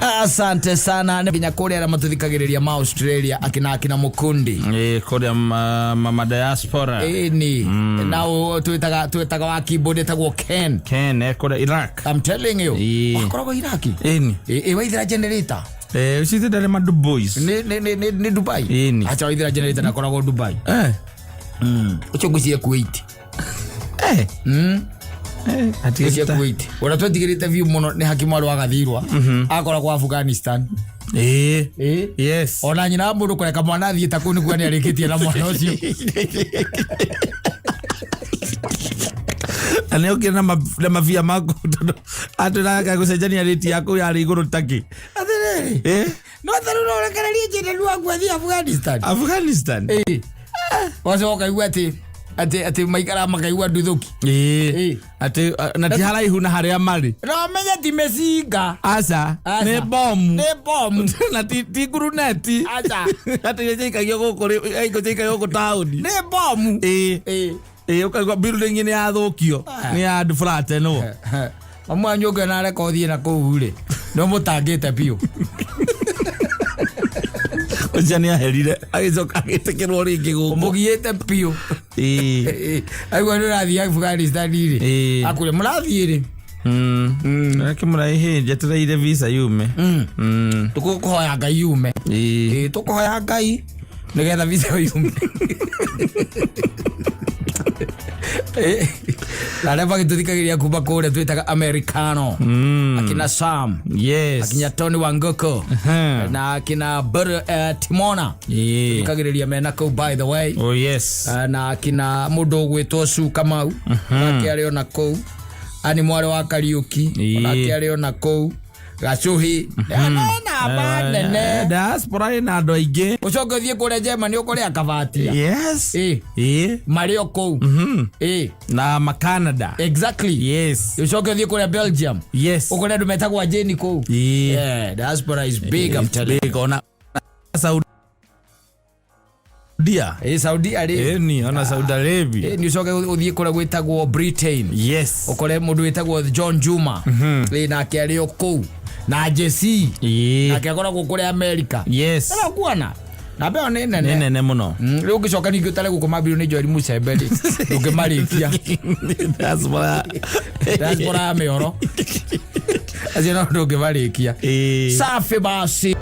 Asante sana nginya kũrĩa arĩa matũthikagĩrĩria ma Australia, akina Mukundi. Ĩĩ, kũrĩa mama diaspora. Ĩni, na twĩtaga wa keyboard ĩtagwo Ken. Ken kũrĩa Iraq. I'm telling you. Akoragwo Iraki. Ĩni. Ĩ waithira generator. Ũcio ndarĩ ma boys. Nĩ Dubai. Ĩni. Acha, waithira generator ndakoragwo Dubai. Ũcio ngwĩciria Kuwait. Ngwĩciria Kuwait. Ũrĩa twetigĩrĩte biũ mũno nĩ hakimu arĩ wagathirwa akoragwo Afghanistan. Ĩĩ. Yes. Ona nyina wa mũndũ kũreka mwana athiĩ ta kũu nĩkuo nĩ arĩkĩtie na mwana ũcio. Na nĩ okire na mabia maku, tondũ atwĩraga gũcenjania rĩti yaku yarĩ igũrũ taki. Atĩrĩrĩ, no tarĩu no ũrekererie njĩra waku athiĩ Afghanistan. Afghanistan. Ĩĩ, wacoka ũkaigua atĩ maikara makaigua nduthũki. Ĩĩ, atĩ na ti haraihu na harĩa marĩ. No menye ti mĩcinga. Aca. Aca. Nĩ bomu. Nĩ bomu. Na ti nguruneti. Aca. Atĩ iria ciaikagio gũkũ ciaikagio gũkũ taũni. Nĩ bomu. Ĩĩ. Ĩĩ. Ĩĩ, ũkaigua building nĩ yathũkio nĩ ya andũ flat ĩno. Mamu wanyu ũngĩona areka ũthiĩ na kũu rĩ, nĩ ũmũtangĩte biũ. Ũcio nĩ aherire agĩcoka agĩtĩkĩrwo rĩngĩ gũkũ. Ũmũgiĩte biũ. Aigua nĩ ũrathiĩ Afghanistan rĩ, akũrĩa mũrathiĩ rĩ. Reke mũraihi njetereire visa yume. Tũkũhoya Ngai yume. Ĩĩ, tũkũhoya Ngai nĩgetha visa ĩyo yume. Na arĩa magĩtũthikagĩrĩria kuma kũrĩa twĩtaga Americano, akina Sam, akinya Tony Wangoko na akina Bur, Timona, thikagĩrĩria mena kũu, by the way. Oh yes. Na akina mũndũ ũgwĩtwo Su Kamau, nake arĩ ona kũu, ani mwarĩ wa Kariũki, onake arĩ ona kũu, Gacuhi namba nene. Diaspora ĩna andũ aingĩ. Ũcoke ũthiĩ kũrĩa Germany ũkore akabatia. Ĩ, marĩ o kũu. Ĩ. Na macanada. Ũcoke ũthiĩ kũrĩa Belgium, ũkore andũ metagwo Jane kũu. Yeah, diaspora is big, I'm telling you. Big, ona Saudia. Ĩ, Saudi arĩ. Ĩni, ona Saudi Arabia. Ĩ, nĩ ũcoke ũthiĩ kũrĩa gwĩtagwo Britain, ũkore mũndũ wĩtagwo John Juma. Ĩ, nake arĩ o kũu, na JC, nake akoragwo kũrĩa America. Ĩno kuona namba ĩyo nĩ Nĩ nene. nene mũno. Rĩu ũngĩcoka ningĩ ũtare gũkũ mambĩrĩrio nĩ Joel Mucembe rĩ, ndũngĩmarĩkia. Diaspora. Diaspora ya mĩoro acio no ndũngĩmarĩkia. Safi basi.